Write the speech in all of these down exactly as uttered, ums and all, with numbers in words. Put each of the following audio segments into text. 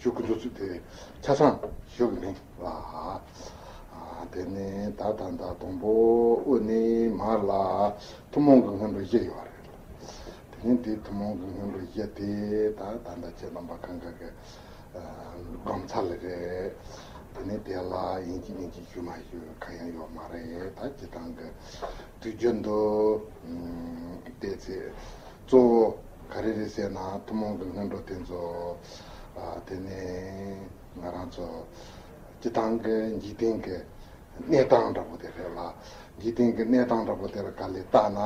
ཞུ་གི་འདུག་ཚུལ་དེ་ཆ་ཚང་ཞུ་གི་མིན་ལ། ཨ། དེ་ནས་ད་ད་ད་དང་པོ་དབུ་ནས་མར་ལ་ཐུན་མོང་གི་སྔོན་འགྲོ་བཞི་ཡོད་རེད། དེ་ནས་དེ་ཐུན་མོང་གི་སྔོན་འགྲོ་བཞི་དེ་ད་ད་ད་ཁྱེད་རྣམ་པ་གང་ག་གི་སྒོམ་ཚར་ལེ་རེད། དེ་ནས་དེ་ལ་ཡིན་གཅིག་མིན་གཅིག་ཞུ་མ་ཞུ་གང་ཡང་ཡོད་མ་རེད། ད་སྤྱི་བཏང་གི་དུས་རྒྱུན་དུ་ཨ་བལྟས་ཚེ་གཙོ་བོ་ག་རེ་རེད་ཟེར་ན་ཐུན་མོང་གི་སྔོན་འགྲོ་དེ་ཚོ། ཨ། དེ་ནས་ང་རང་ཚོ་སྤྱི་བཏང་གི་འཇིག་རྟེན་གྱི་གནས་སྟངས་འདྲ་པོ་དེ་རེད་ལ། འཇིག་རྟེན་གྱི་གནས་སྟངས་འདྲ་པོ་དེ་ལ་ག་ལེར་བལྟས་ན།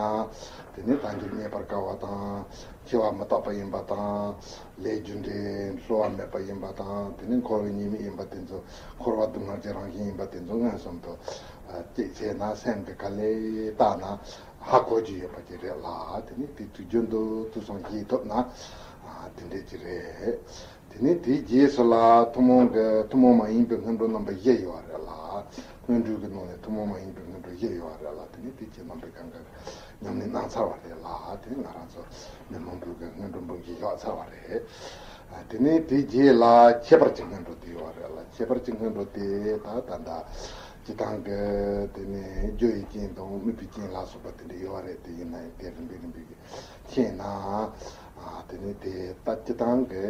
དེ་ནས་བསྟན་འགྱུར་རྙེད་པར་དཀའ་བ་དང་། འཆི་བ་མི་རྟག་པ་ཡིན་པ་དང་། ལས་རྒྱུ་འབྲས་བསླུ་བ་མེད་པ་ཡིན་པ་དང་། དེ་ནས་འཁོར་བའི་ཉེས་དམིགས་ཡིན་པ་དེ་ཚོ། འཁོར་བ་སྡུག་བསྔལ་གྱི་རང་བཞིན་ཡིན་པ་དེ་ཚོ་མངོན་སུམ་དུ་ཅིག་བྱས་ན་སེམས་ཀྱི་ག་ལེར་བལྟས་ན་ཧ་གོ་རྒྱུ་ཡོད་པ་ཅིག་རེད་ལ། དེ་ནས་དེ་དུས་རྒྱུན་དུ་ཐོས་བསམ་བྱེད་ཐུབ་ན་དེ་འདྲས་ཅིག་རེད། དེ་ནས་དེའི་རྗེས་སུ་ལ་ཐུན་མོང་གི་ཐུན་མོང་མ་ཡིན་པའི་སྔོན་འགྲོ་རྣམ་པ་བཞི་ཡོད་རེད་ལ། སྔོན་འགྲོའི་གི་ནང་ནས་ཐུན་མོང་མ་ཡིན་པའི་སྔོན་འགྲོ་བཞི་ཡོད་རེད་ལ། དེ་ནས་དེ་ཁྱེད་རྣམ་པས་གང་ག་ཉམས་ལེན་གནང་ཚར་བ་རེད་ལ། དེ་ནས་ང་རང་ཚོ་ཉོན་མོངས་པའི་གི་སྔོན་འགྲོ་འབུམ་བཞི་ཡོད་ཚར་བ་རེད། དེ་ནས་དེའི་རྗེས་ལ་ཁྱད་པར་གྱི་སྔོན་འགྲོ་དེ་ཡོད་རེད་ལ། ཁྱད་པར་གྱི་སྔོན་འགྲོ་དེ་ད་ད་ད་སྤྱི་བཏང་གི་དེ་ནས་རྒྱུ་ཡི་རྐྱེན་དང་དམིགས་པའི་རྐྱེན་ལ་སོགས་པ་དེ་འདྲ་ཡོད་རེད། དེ་ཡིན་ན་ཡང་དེ་རིམ་པས་རིམ་པས་ཀྱི་ཤེས་ན། ཨ། དེ་ནས་དེ་ལྟ་སྤྱི་བཏང་གི་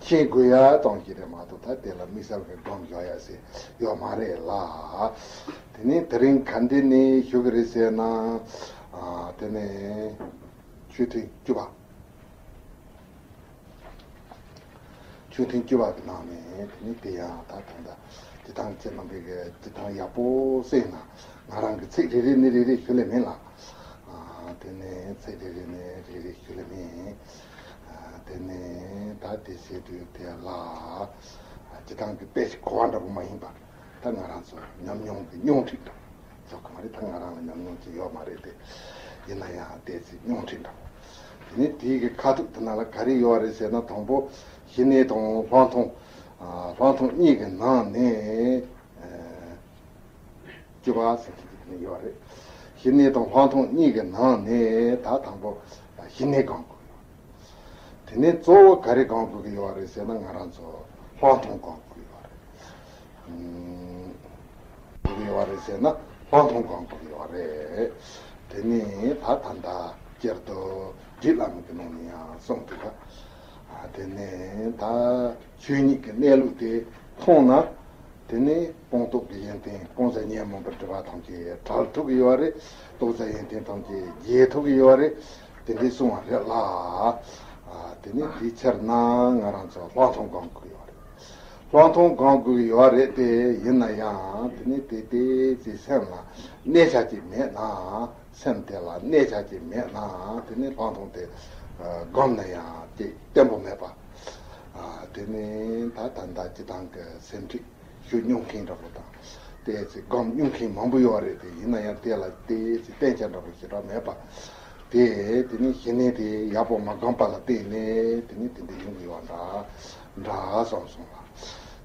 ཤེས་དགོས་ཡ་གཏོང་གི་རེད་མ་གཏོགས། ད་དེ་ལ་དམིགས་བསལ་གྱི་སྒོམ་བཞག་ཡ་ཟེར་ཡོད་མ་རེད་ལ། དེ་ནས་དེ་རིང་ག་འདྲ་ནས་ཞུ་གི་རེད་ཟེར་ན། ཨ། དེ་ནས་ཆོས་ཐུན་བཅུ་པ། ཆོས་ཐུན་བཅུ་པ་གི་ནང་ནས་དེ་ནས་དེ་ཡང་ད་ད་ད་སྤྱི་བཏང་ཁྱེད་རྣམ་པས་གི་སྤྱི་བཏང་ཡག་པོ་གསན་ན། ང་རང་གི་ཚིག་རེ་རེ་ནས་རེ་རེ་ཞུ་ལེ་མིན་ལ། ཨ། དེ་ནས་ཚིག་རེ་རེ་ནས་རེ་རེ་ཞུ་ལེ་མིན། ཨ། དེ་ནས་ད་དེ་བྱེད་དུས་དེ་ལ། ཨ། སྤྱི་བཏང་གི་དཔེ་ཞིག་གོ་བ་འདྲ་པོ་མ་ཡིན་པ། ད་ང་རང་ཚོ་ཉམས་མྱོང་གི་མྱོང་ཁྲིད་འདྲ་པོ་ཆོག་གི་མ་རེད། ད་ང་རང་ལ་ཉམས་མྱོང་ཅིག་ཡོད་མ་རེད་དེ། ཡིན་ན་ཡང་དེ་ཚེ་མྱོང་ཁྲིད་འདྲ་པོ། དེ་ནས་དེའི་གི་ཁ་ཐུག་དེ་ནང་ལ་ག་རེ་ཡོད་རེད་ཟེར་ན། དང་པོ་ཞི་གནས་དང་ལྷག་མཐོང་། ཨ། ལྷག་མཐོང་གཉིས་ཀྱི་ནང་ནས། ཨ། བཅུ་པ་ཟེར་གྱི་དེ་ནས་ཡོད་རེད། ཞི་གནས་དང་ལྷག་མཐོང་གཉིས་ཀྱི་ནང་ནས་ད་དང་པོ་ཞི་གནས་སྒོམ་དགོས་ཡོད། དེ་ནས་གཙོ་བོ་ག་རེ་སྒོམ་དགོས་ཀྱི་ཡོད་རེད་ཟེར་ན། ང་རང་ཚོ་ལྷག་མཐོང་སྒོམ་དགོས་ཀྱི་ཡོད་རེད། ཨུམ། དགོས་ཀྱི་ཡོད་རེད་ཟེར་ན་ལྷག་མཐོང་སྒོམ་དགོས་ཀྱི་ཡོད་རེད། དེ་ནས་ད་ད་ལྟ་སྤྱིར་དུ་རྒྱུད་བླ་མའི་གི་ནང་ནས་ཡང་གསུངས་འདུག་ག། ཨ། དེ་ནས་ད་ཆོས་ཉིད་ཀྱི་གནས་ལུགས་དེ་མཐོང་ན། དེ་ནས་སྤངས་རྟོགས་ཀྱི་ཡོན་ཏན་སྤོང་བྱ་ཉོན་མོངས་པའི་སྒྲིབ་པ་ཐམས་ཅད་བྲལ་ཐུབ་ཀྱི་ཡོད་རེད། རྟོགས་བྱ་ཡོན་ཏན་ཐམས་ཅད་རྒྱས་ཐུབ་ཀྱི་ཡོད་རེད། དེ་འདྲའི་གསུངས་པ་རེད་ལ། ཨ། དེ་ནས་དེའི་ཕྱིར་ན་ང་རང་ཚོ་ལྷག་མཐོང་སྒོམ་དགོས་ཡོད་རེད། ལྷག་མཐོང་སྒོམ་དགོས་ཀྱི་ཡོད་རེད་དེ། ཡིན་ན་ཡང་དེ་ནས་དེ་དེ་ཚེ་སེམས་ལ་གནས་ཆ་ཅིག་མེད་ན། སེམས་དེ་ལ་གནས་ཆ་ཅིག་མེད་ན། དེ་ནས་ལྷག་མཐོང་དེ་སྒོམ་ན་ཡང་དེ་བརྟན་པོ་མེད་པ། ཨ། དེ་ནས་ད་ད་ལྟ་སྤྱི་བཏང་གི་སེམས་ཁྲིད་ཞུ་མྱོང་མཁན་འདྲ་པོ་དང་། དེ་ཚེ་སྒོམ་མྱོང་མཁན་མང་པོ་ཡོད་རེད་དེ། ཡིན་ན་ཡང་དེ་ལ་དེ་ཚེ་བསྟེན་བྱ་འདྲ་པོ་ཞེ་དྲག་མེད་པ། དེ་དེ་ནས་ཞི་གནས་དེ་ཡག་པོ་མ་སྒོམ་པ་ལ་བརྟེན་ནས་དེ་ནས་དེ་འདྲ་ཡོང་གི་ཡོད་འདྲ་འདྲ་བསམ་སོང་ལ།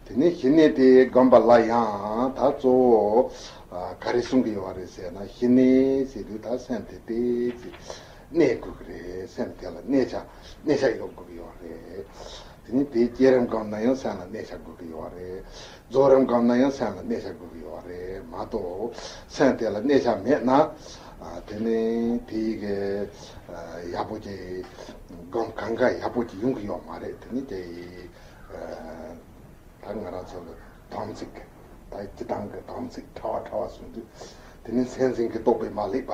དེ་ནས་ཞི་གནས་དེ་སྒོམ་པ་ལ་ཡང་ད་གཙོ་བོ་ཨ་ག་རེ་གསུང་གི་ཡོད་རེད་ཟེར་ན། ཞི་གནས་ཟེར་དུས་ད་སེམས་དེ་ཏོག་ཙམ་གནས་དགོས་ཀྱི་རེད། སེམས་དེ་ལ་གནས་ཆ་གནས་ཆ་ཡོད་དགོས་ཀྱི་ཡོད་རེད། དེ་ནས་དེ་བསྐྱེད་རིམ་སྒོམ་ན་ཡང་སེམས་ལ་གནས་ཆ་དགོས་ཀྱི་ཡོད་རེད། རྫོགས་རིམ་སྒོམ་ན་ཡང་སེམས་ལ་གནས་ཆ་དགོས་ཀྱི་ཡོད་རེད་མ་གཏོགས། སེམས་དེ་ལ་གནས་ཆ་མེད་ན། ཨ། དེ་ནས་དེའི་གི་ཨ་ཡག་པོ་ཅིག་སྒོམ་གང་ག་ཡག་པོ་ཅིག་ཡོང་གི་ཡོད་མ་རེད། དེ་ནས་དེ་ཨ་ད་ང་རང་ཚོ་ལ་དམ་ཚིག་གི། ད་སྤྱི་བཏང་གི་དམ་ཚིག་ཕྲ་བ་ཕྲ་བ་གསུངས་དུས། དེ་ནས་མཚན་འཛིན་གྱི་རྟོག་པས་མ་བསླད་པ་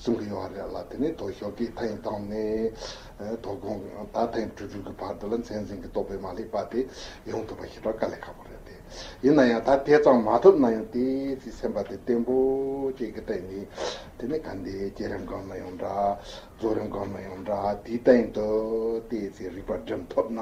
གསུང་གི་ཡོད་རེད་ལ། དེ་ནས་དོ་ཞོགས་ཀས་ཐག་ཡིན་དང་ནས་དོ་དགོང་ད་ཐེངས་དྲུག་དྲུག་གི་བར་དུ་ལ་མཚན་འཛིན་གྱི་རྟོག་པས་མ་བསླད་པ་དེ་ཡོང་ཐུབ་པ་ཞེ་དྲག་དཀའ་ལས་ཁག་པོ་རེད་དེ། ཡིན་ན་ཡང་ད་དེ་ཙམ་མ་ཐུབ་ན་ཡང་ཏོག་ཙམ་སེམས་པ་དེ་བརྟན་པོ་ཅིག་གི་སྟེང་ནས། དེ་ནས་ག་འདི་བསྐྱེད་རིམ་སྒོམ་ན་ཡང་འདྲ། རྫོགས་རིམ་སྒོམ་ན་ཡང་འདྲ། དེའི་སྟེང་དུ་ཏོག་ཙམ་རིག་པ་སྒྲིམ་ཐུབ་ན།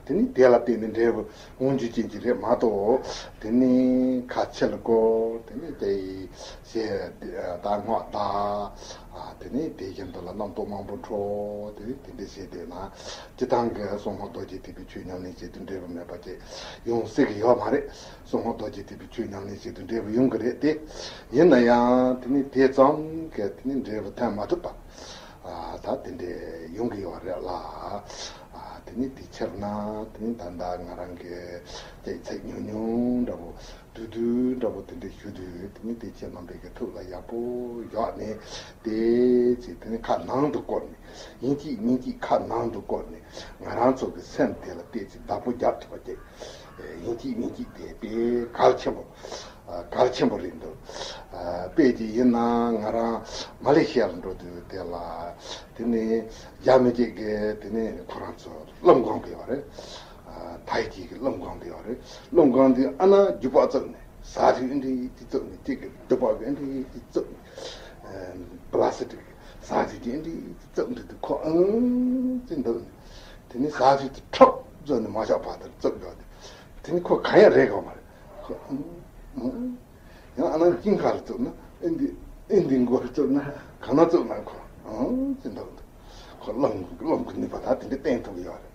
དེ་ནས་དེ་ལ་བརྟེན་ནས་འབྲས་བུ་འོང་རྒྱུ་ཅན་གྱི་རེད་མ་གཏོགས། དེ་ནས་ཁ་ཕྱི་ལ་བསྐོར། དེ་ནས་དེ་ཡི་ཞེས་ད་སྔགས་བཟླ། ཨ། དེ་ནས་དེ་བཞིན་དུ་ལ་རྣམ་རྟོག་མང་པོ་འཕྲོ། དེ་ནས་དེ་འདྲ་བྱས་བསྡད་ན། སྤྱི་བཏང་གི་གསང་སྔགས་རྡོ་རྗེ་ཐེག་པའི་ཆོས་ཉམས་ལེན་བྱེད་དུས་འབྲས་བུ་མེད་པ་ཅིག་ཡོང་སྲིད་ཀྱི་ཡོད་མ་རེད། གསང་སྔགས་རྡོ་རྗེ་ཐེག་པའི་ཆོས་ཉམས་ལེན་བྱེད་དུས་འབྲས་བུ་ཡོང་གི་རེད་དེ། ཡིན་ན་ཡང་དེ་ནས་དེ་ཙམ་གྱི་དེ་ནས་འབྲས་བུ་ཐོན་མ་ཐུབ་པ། ཨ། ད་དེ་འདྲས་ཡོང་གི་ཡོད་རེད་ལ། ཨ། དེ་ནི་དེ་ཕྱིར་ན་དེ་ནི་ད་ལྟ་ང་རང་གི་སྐྱེད་ཚལ་ཉུང་ཉུང་འདྲ་པོ་བསྡུས་བསྡུས་འདྲ་པོ་དེ་འདྲ་ཞུ་དུས། དེ་ནི་དེ་ཁྱེད་རྣམ་པས་ཀྱི་ཐུགས་ལ་ཡག་པོ་བཞག་ནས། དེ་ཚེ་དེ་ནི་ཁ་ནང་དུ་བསྐོར་ནས། ཡིན་གཅིག་མིན་གཅིག་ཁ་ནང་དུ་བསྐོར་ནས། ང་རང་ཚོ་གི་སེམས་དེ་ལ་བལྟས་ཚེ་བདག་པོ་རྒྱབ་ཐུབ་པ་ཅིག་ཡིན་གཅིག་མིན་གཅིག་དེ་དཔེ་གལ་ཆེན་པོ། ཨ། གལ་ཆེན་པོ་རེད་འདུག་ཨ། དཔེ་ཅིག་ཡིན་ན་ང་རང་མ་ལེ་ཤི་ཡར་འགྲོ་དུས་དེ་ལ། དེ་ནི་རྒྱ་མི་གཅིག་གིས་དེ་ནི་ཁོ་རང་ཚོ་སློབ་ཁང་དེ་ཡོད་རེད། ཨ། ཐའི་ཅིག་གི་སློབ་ཁང་དེ་ཡོད་རེད། སློབ་ཁང་དེ་ཨ་ན་རྒྱུག་པ་བཙུགས་ནས། ཟ་དུས་ཨེ་འདྲ་ཡིད་དེ་བཙུགས་ནས། གཅིག་གིས་རྒྱུག་པ་གི་ཨེ་འདྲ་ཡིད་དེ་བཙུགས་ནས། ཨ། པ་ལ་སི་ཊིག་ཟ་དུས་ཀྱི་ཨེ་འདྲ་ཡིད་དེ་བཙུགས་འདུག་དུས་ཁོ་ཨང་ཅིག་འདུག་ནས། དེ་ནི་ཟ་དུས་དེ་ཁྲོབ་བཙུགས་ནས་མ་ཤོག་བར་དུ་བཙུགས་ཡོད་དེ། དེ་ནི་ཁོ་གང་ཡང་རེད་གོ་མ་རེད། ཁོ་ཨང་ཨང་། ཡང་ཨ་ནང་ཅིང་ཁ་རུ་བཙུགས་ན། ཨེ་འདི་ཨེ་འདི་མགོ་རུ་བཙུགས་ན། ག་ན་བཙུགས་ན་ཁོ་ཨང་ཅི་འདུག་འདུག་ཁོ་རླུང་རླུང་གི་ནུས་པ་ད་དེ་འདྲ་བསྟན་ཐུབ་ཀྱི་ཡོད་རེད།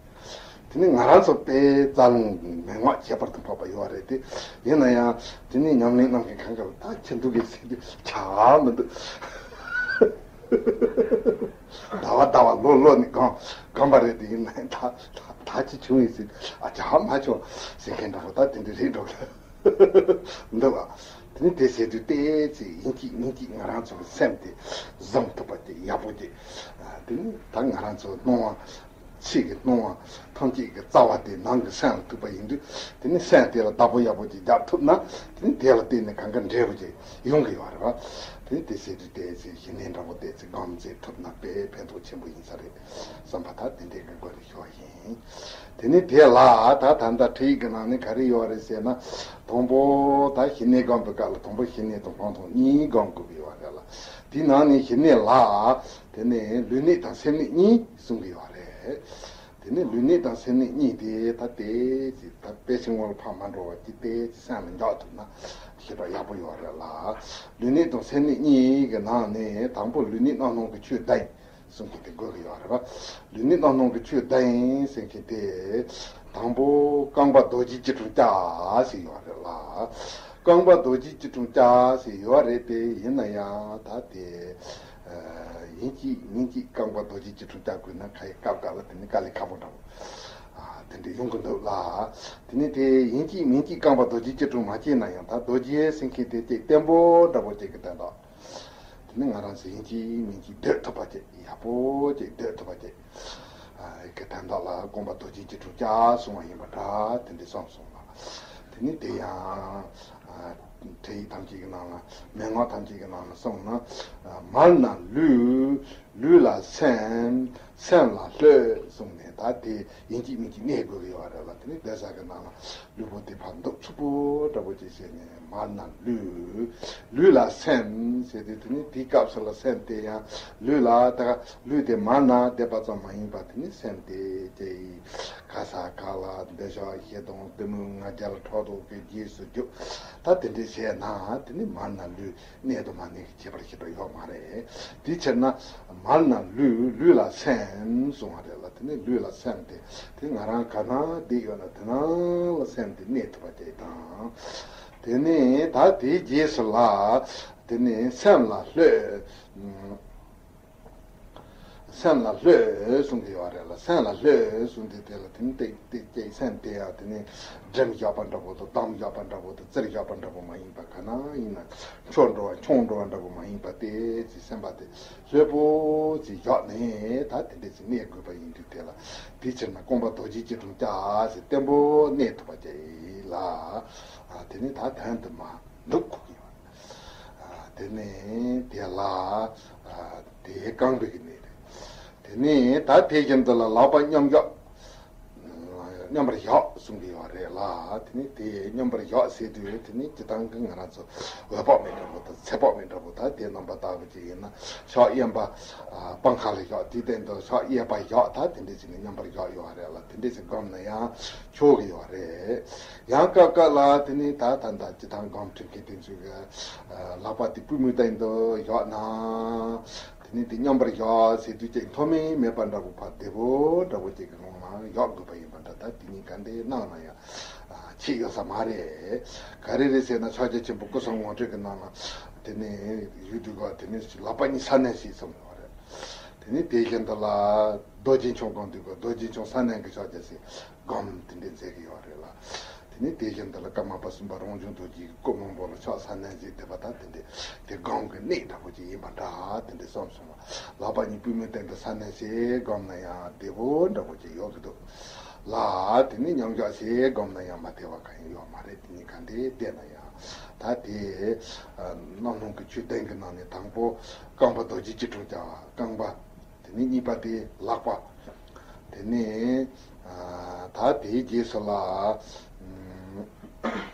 དེ་ནི་ང་རང་ཚོ་དཔེ་རྩ་རླུང་མན་ངག་ཁྱད་པར་དུ་འཕགས་པ་ཡོད་རེད་དེ། ཡིན་ན་ཡང་དེ་ནི་ཉམས་ལེན་གནང་མཁན་གང་ག་ལ་ད་ཁྱེད་འདུག་གི་ཟེར་དུས་ཆ་མི་འདུག་ཟླ་བ་ཟླ་བ་ལོ་ལོ་ནི་གང་གང་པ་རེད་དེ། ཡིན་ན་ད་ད་ད་ཅི་བྱུང་ཡིན་ཟེར། ཨ། ཆ་མ་བྱུང་ཟེར་མཁན་འདྲ་པོ་ད་དེ་འདྲ་རེད་འགྲོ་གི། འདུག་བ། དེ་ནི་དེ་ཟེར་དུས་ཏོག་ཙམ་ཡིན་གཅིག་མིན་གཅིག་ང་རང་ཚོ་གི་སེམས་དེ་བཟང་ཐུབ་པ་དེ་ཡག་པོ་དེ། ཨ། དེ་ནི་ད་ང་རང་ཚོ་སྣང་བ། ཕྱི་གི་སྣང་བ་ཐམས་ཅད་ཀྱི་རྩ་བ་དེ་ནང་གི་སེམས་ལ་ཐུག་པ་ཡིན་དུས། དེ་ནི་སེམས་དེ་ལ་བདག་པོ་ཡག་པོ་ཅིག་རྒྱག་ཐུབ་ན། དེ་ནི་དེ་ལ་བརྟེན་ནས་གང་ག་འབྲས་བུ་ཅིག་ཡོང་གི་ཡོད་རེད་བ། དེ་ནི་དེ་ཟེར་དུས་ཏོག་ཙམ་ཞི་གནས་འདྲ་པོ་ཏོག་ཙམ་སྒོམ་མཛད་ཐུབ་ན་དཔེ་ཕན་ཐོགས་ཆེན་པོ་ཡིན་ས་རེད་བསམ་པ་ད་དེ་འདྲའི་གི་དགོས་རེད་ཞུ་བ་ཡིན། དེ་ནི་དེ་ལ་ད་ད་ལྟ་འཕྲིན་ཡིག་གི་ནང་ནས་ག་རེ་ཡོད་རེད་ཟེར་ན། དང་པོ་ད་ཞི་གནས་སྒོམ་པའི་སྐབས་ལ་དང་པོ་ཞི་གནས་དང་སྤང་ཐང་གཉིས་སྒོམ་དགོས་ཀྱི་ཡོད་རེད་ལ། དེའི་ནང་ནས་ཞི་གནས་ལ་དེ་ནས་ལུས་གནད་དང་སེམས་གནད་གཉིས་གསུང་གི་ཡོད་རེད། དེ་ནས་ལུས་གནད་དང་སེམས་གནད་གཉིས་དེ་ད་ཏོག་ཙམ་ད་དཔེ་ཆ་ངོ་ལ་ཕར་མ་འགྲོ་བ་ཅིག་ཏོག་ཙམ་སེམས་ལ་འཇགས་ཐུབ་ན་ཞེ་དྲག་ཡག་པོ་ཡོད་རེད་ལ། ལུས་གནད་དང་སེམས་གནད་གཉིས་ཀྱི་ནང་ནས་དང་པོ་ལུས་གནད་རྣམ་སྣང་གི་ཆོས་བདག་ཡིན་གསུང་མཁན་དེ་དགོས་ཀྱི་ཡོད་རེད་བ། ལུས་གནད་རྣམ་སྣང་གི་ཆོས་བདག་ཡིན་ཟེར་མཁན་དེ། དང་པོ་རྐང་པ་རྡོ་རྗེ་སྐྱིལ་ཀྲུང་བཅའ་ཟེར་ཡོད་རེད་ལ། རྐང་པ་རྡོ་རྗེ་སྐྱིལ་ཀྲུང་བཅའ་ཟེར་ཡོད་རེད་དེ། ཡིན་ན་ཡང་ད་དེ། ཨ། ཡིན་གཅིག་མིན་གཅིག་རྐང་པ་རྡོ་རྗེ་སྐྱིལ་ཀྲུང་བཅའ་དགོས་ན་ཁ་ཡི་སྐབས་འགའ་ལ་དེ་ནི་དཀའ་ལས་ཁག་པོ་འདྲ་པོ། ཨ། དེ་འདྲ་ཡོང་གི་འདུག་ལ། དེ་ནི་དེ་ཡིན་གཅིག་མིན་གཅིག་རྐང་པ་རྡོ་རྗེ་སྐྱིལ་ཀྲུང་མ་བཅས་ན་ཡང་། ད་རྡོ་རྗེ་ཟེར་མཁན་དེ་ཅིག་བརྟན་པོ་འདྲ་པོ་ཅིག་གི་དོན་དག་དེ་ནི་ང་རང་ཚོ་ཡིན་གཅིག་མིན་གཅིག་སྡོད་ཐུབ་པ་ཅིག་ཡག་པོ་ཅིག་སྡོད་ཐུབ་པ་ཅིག་ཨ། གི་དོན་དག་ལ་རྐང་པ་རྡོ་རྗེ་སྐྱིལ་ཀྲུང་བཅའ་གསུང་བ་ཡིན་པ་འདྲ། དེ་འདྲ་གསུངས་སོང་ལ། དེ་ནི་དེ་ཡང་། ཨ། འཕྲིན་ཡིག་ཐམས་ཅད་ཀྱི་ནང་ལ། མན་ངག་ཐམས་ཅད་ཀྱི་ནང་ལ་གསུངས་ན། ཨ། མལ་ན་ལུས། ལུས་ལ་སེམས། སེམས་ལ་ལྷོད་གསུངས་ནས། ད་དེ་ཡིན་གཅིག་མིན་གཅིག་གནས་དགོས་ཀྱི་ཡོད་རེད་ལ། དེ་ནི་སྡོད་ས་གི་ནང་ལ་ལུས་པོ་དེ་ཕར་འདུག་ཚུགས་པོ་འདྲ་པོ་ཅིག་བྱས་ནས། མལ་ན་ལུས། ལུས་ལ་སེམས་ཟེར་དུས་དེ་ནི་དེའི་སྐབས་སུ་ལ་སེམས་དེ་ཡང་ལུས་ལ་ད་ག་ལུས་དེ་མལ་ན་བསྡད་པ་ཙམ་མ་ཡིན་པ། དེ་ནི་སེམས་དེ་ཅིག་ག་ས་ག་ལ་འདོད་ཆགས་ཞེ་སྡང་གཏི་མུག་ང་རྒྱལ་ཕྲག་དོག་གི་རྗེས་སུ་རྒྱུག་ད་དེ་འདྲ་བྱས་ན་དེ་ནི་མལ་ན་ལུས། གནས་དང་མ་གནས་ཀྱི་ཁྱད་པར་ཞེ་དྲག་ཡོད་མ་རེད། དེའི་ཕྱིར་ན་མལ་ན་ལུས། ལུས་ལ་སེམས་གསུང་བ་རེད་ལ། དེ་ནི་ལུས་ལ་སེམས་དེ། དེ་ང་རང་ག་ན་བསྡད་ཡོད་ན་དེ་ན་ལ་སེམས་དེ་གནས་ཐུབ་པ་དེ་དང་། དེ་ནི་ད་དེའི་རྗེས་སུ་ལ་དེ་ནི་སེམས་ལ་ལྷོད། སེམས་ལ་ལྷོད་གསུང་གི་ཡོད་རེད་ལ། སེམས་ལ་ལྷོད་གསུང་དུས་དེ་ལ་དེ་ནི་ཏོག་ཙམ་སེམས་དེ་ཡང་དེ་ནི་སྒྲིམ་བཞག་པ་འདྲ་པོ་དང་བསྡམས་བཞག་པ་འདྲ་པོ་དང་བཙིར་བཞག་པ་འདྲ་པོ་མ་ཡིན་པ། ག་ན་ཡིན་ན་འཕྱོ་འགྲོ་བ་འཁྱོངས་འགྲོ་བ་འདྲ་པོ་མ་ཡིན་པ། ཏོག་ཙམ་སེམས་པ་དེ་ལྷོད་པོ་ཅིག་བཞག་ནས་ད་དེ་འདྲ་ཅིག་གནས་དགོས་པ་ཡིན་དུས་དེ་ལ། དེའི་ཕྱིར་ན་རྐང་པ་རྡོ་རྗེ་སྐྱིལ་ཀྲུང་བཅའ་ཟེར་བརྟན་པོ་གནས་ཐུབ་པ་ཅིག་ལ། ཨ། དེ་ནི་ད་དོན་དུ་མ་འདུག་གོ་གི་ཡོད། ཨ། དེ་ནས་དེ་ལ། ཨ། དེ་རྐང་པའི་གི་གནས་རེད། དེ་ནས་ད་དེ་བཞིན་དུ་ལ་ལག་པ་མཉམ་བཞག་མཉམ་པར་བཞག་གསུང་གི་ཡོད་རེད་ལ། དེ་ནས་དེ་མཉམ་པར་བཞག་ཟེར་དུས་དེ་ནི་སྤྱིར་བཏང་གི་ང་རང་ཚོ་འོད་དཔག་མེད་འདྲ་པོ་དང་ཚེ་དཔག་མེད་འདྲ་པོ། ད་དེ་རྣམ་པ་ལྟ་བུ་ཅིག་ཡིན་ན་ཕྱག་གཡོན་པ། ཨ། སྤང་ཁ་ལ་བཞག་དེའི་སྟེང་དུ་ཕྱག་གཡས་པ་བཞག་ད་དེ་འདྲ་ཅིག་ནས་མཉམ་པར་བཞག་ཡོད་རེད་ལ། དེ་འདྲ་ཅིག་བསྒོམས་ན་ཡང་ཆོག་གི་ཡོད་རེད། ཡང་སྐབས་སྐབས་ལ་དེ་ནི་ད་ད་ད་སྤྱིར་བཏང་སྒོམ་ཁྲིད་མཁན་དེ་ཚོས་གི། ཨ། ལག་པ་དེ་པུས་མོའི་སྟེང་དུ་བཞག་ན། དེ་ནི་དེ་མཉམ་པར་བཞག་ཟེར་དུས་ཅིག་མཐོ་དམན་མེད་པ་འདྲ་པོ་ཕར་བདེ་པོ་འདྲ་པོ་ཅིག་གི་ངང་ལ་བཞག་དགོས་པ་ཡིན་པ་འདྲ། ད་དེ་གཉིས་ག་འདྲའི་སྣང་ན་ཡང་ཆེ་ཡོད་ས་མ་རེད། ག་རེ་རེད་ཟེར་ན་ཕྱག་རྒྱ་ཆེན་པོ་སྐུ་གསུམ་ངོ་སྤྲོད་ཀྱི་ནང་ལ་དེ་ནི་ཡུལ་དུས་ག་དེ་ནི་ལག་པ་གཉིས་ས་གནོན་བྱས་གསུངས་ཡོད་རེད། དེ་ནས་དེ་བཞིན་དུ་ལ་རྡོ་རྗེ་འཆང་སྒོམ་དུས་སྐབས་རྡོ་རྗེ་འཆང་ས་གནོན་གྱི་ཕྱག་རྒྱ་ཟེར་སྒོམ་དེ་འདྲ་མཛད་ཀྱི་ཡོད་རེད་ལ། དེ་ནས་དེ་བཞིན་དུ་ལ་ཀརྨ་པ་གསུམ་པ་རང་བྱུང་རྡོ་རྗེ་གི་སྐུ་སྔོན་པོ་ལ་ཕྱག་ས་གནོན་མཛད་བསྡད་པ་དང་། དེ་འདྲ་དེ་སྒོམ་གྱི་གནད་འདྲ་པོ་ཅིག་ཡིན་པ་འདྲ་དེ་འདྲ་བསམ་སོང་ལ། ལག་པ་གཉིས་པུས་མོའི་སྟེང་དུ་ས་གནོན་བྱས་སྒོམ་ན་ཡང་བདེ་པོ་འདྲ་པོ་ཅིག་ཡོད་ཀྱི་འདུག་ལ། དེ་ནས་མཉམ་བཞག་བྱས་སྒོམ་ན་ཡང་མ་བདེ་བ་གང་ཡང་ཡོད་མ་རེད། དེ་ནས་ག་འདྲ་བསྡད་ན་ཡང་། ད་དེ་ཨ་རྣམ་སྣང་གི་ཆོས་བདུན་གྱི་ནང་ནས་དང་པོ་རྐང་པ་རྡོ་རྗེ་སྐྱིལ་ཀྲུང་བཅའ་བ། རྐང་པ། དེ་ནས་གཉིས་པ་དེ་ལག་པ། དེ་ནས་ཨ་ད་དེའི་རྗེས་སུ་ལ་ཨ་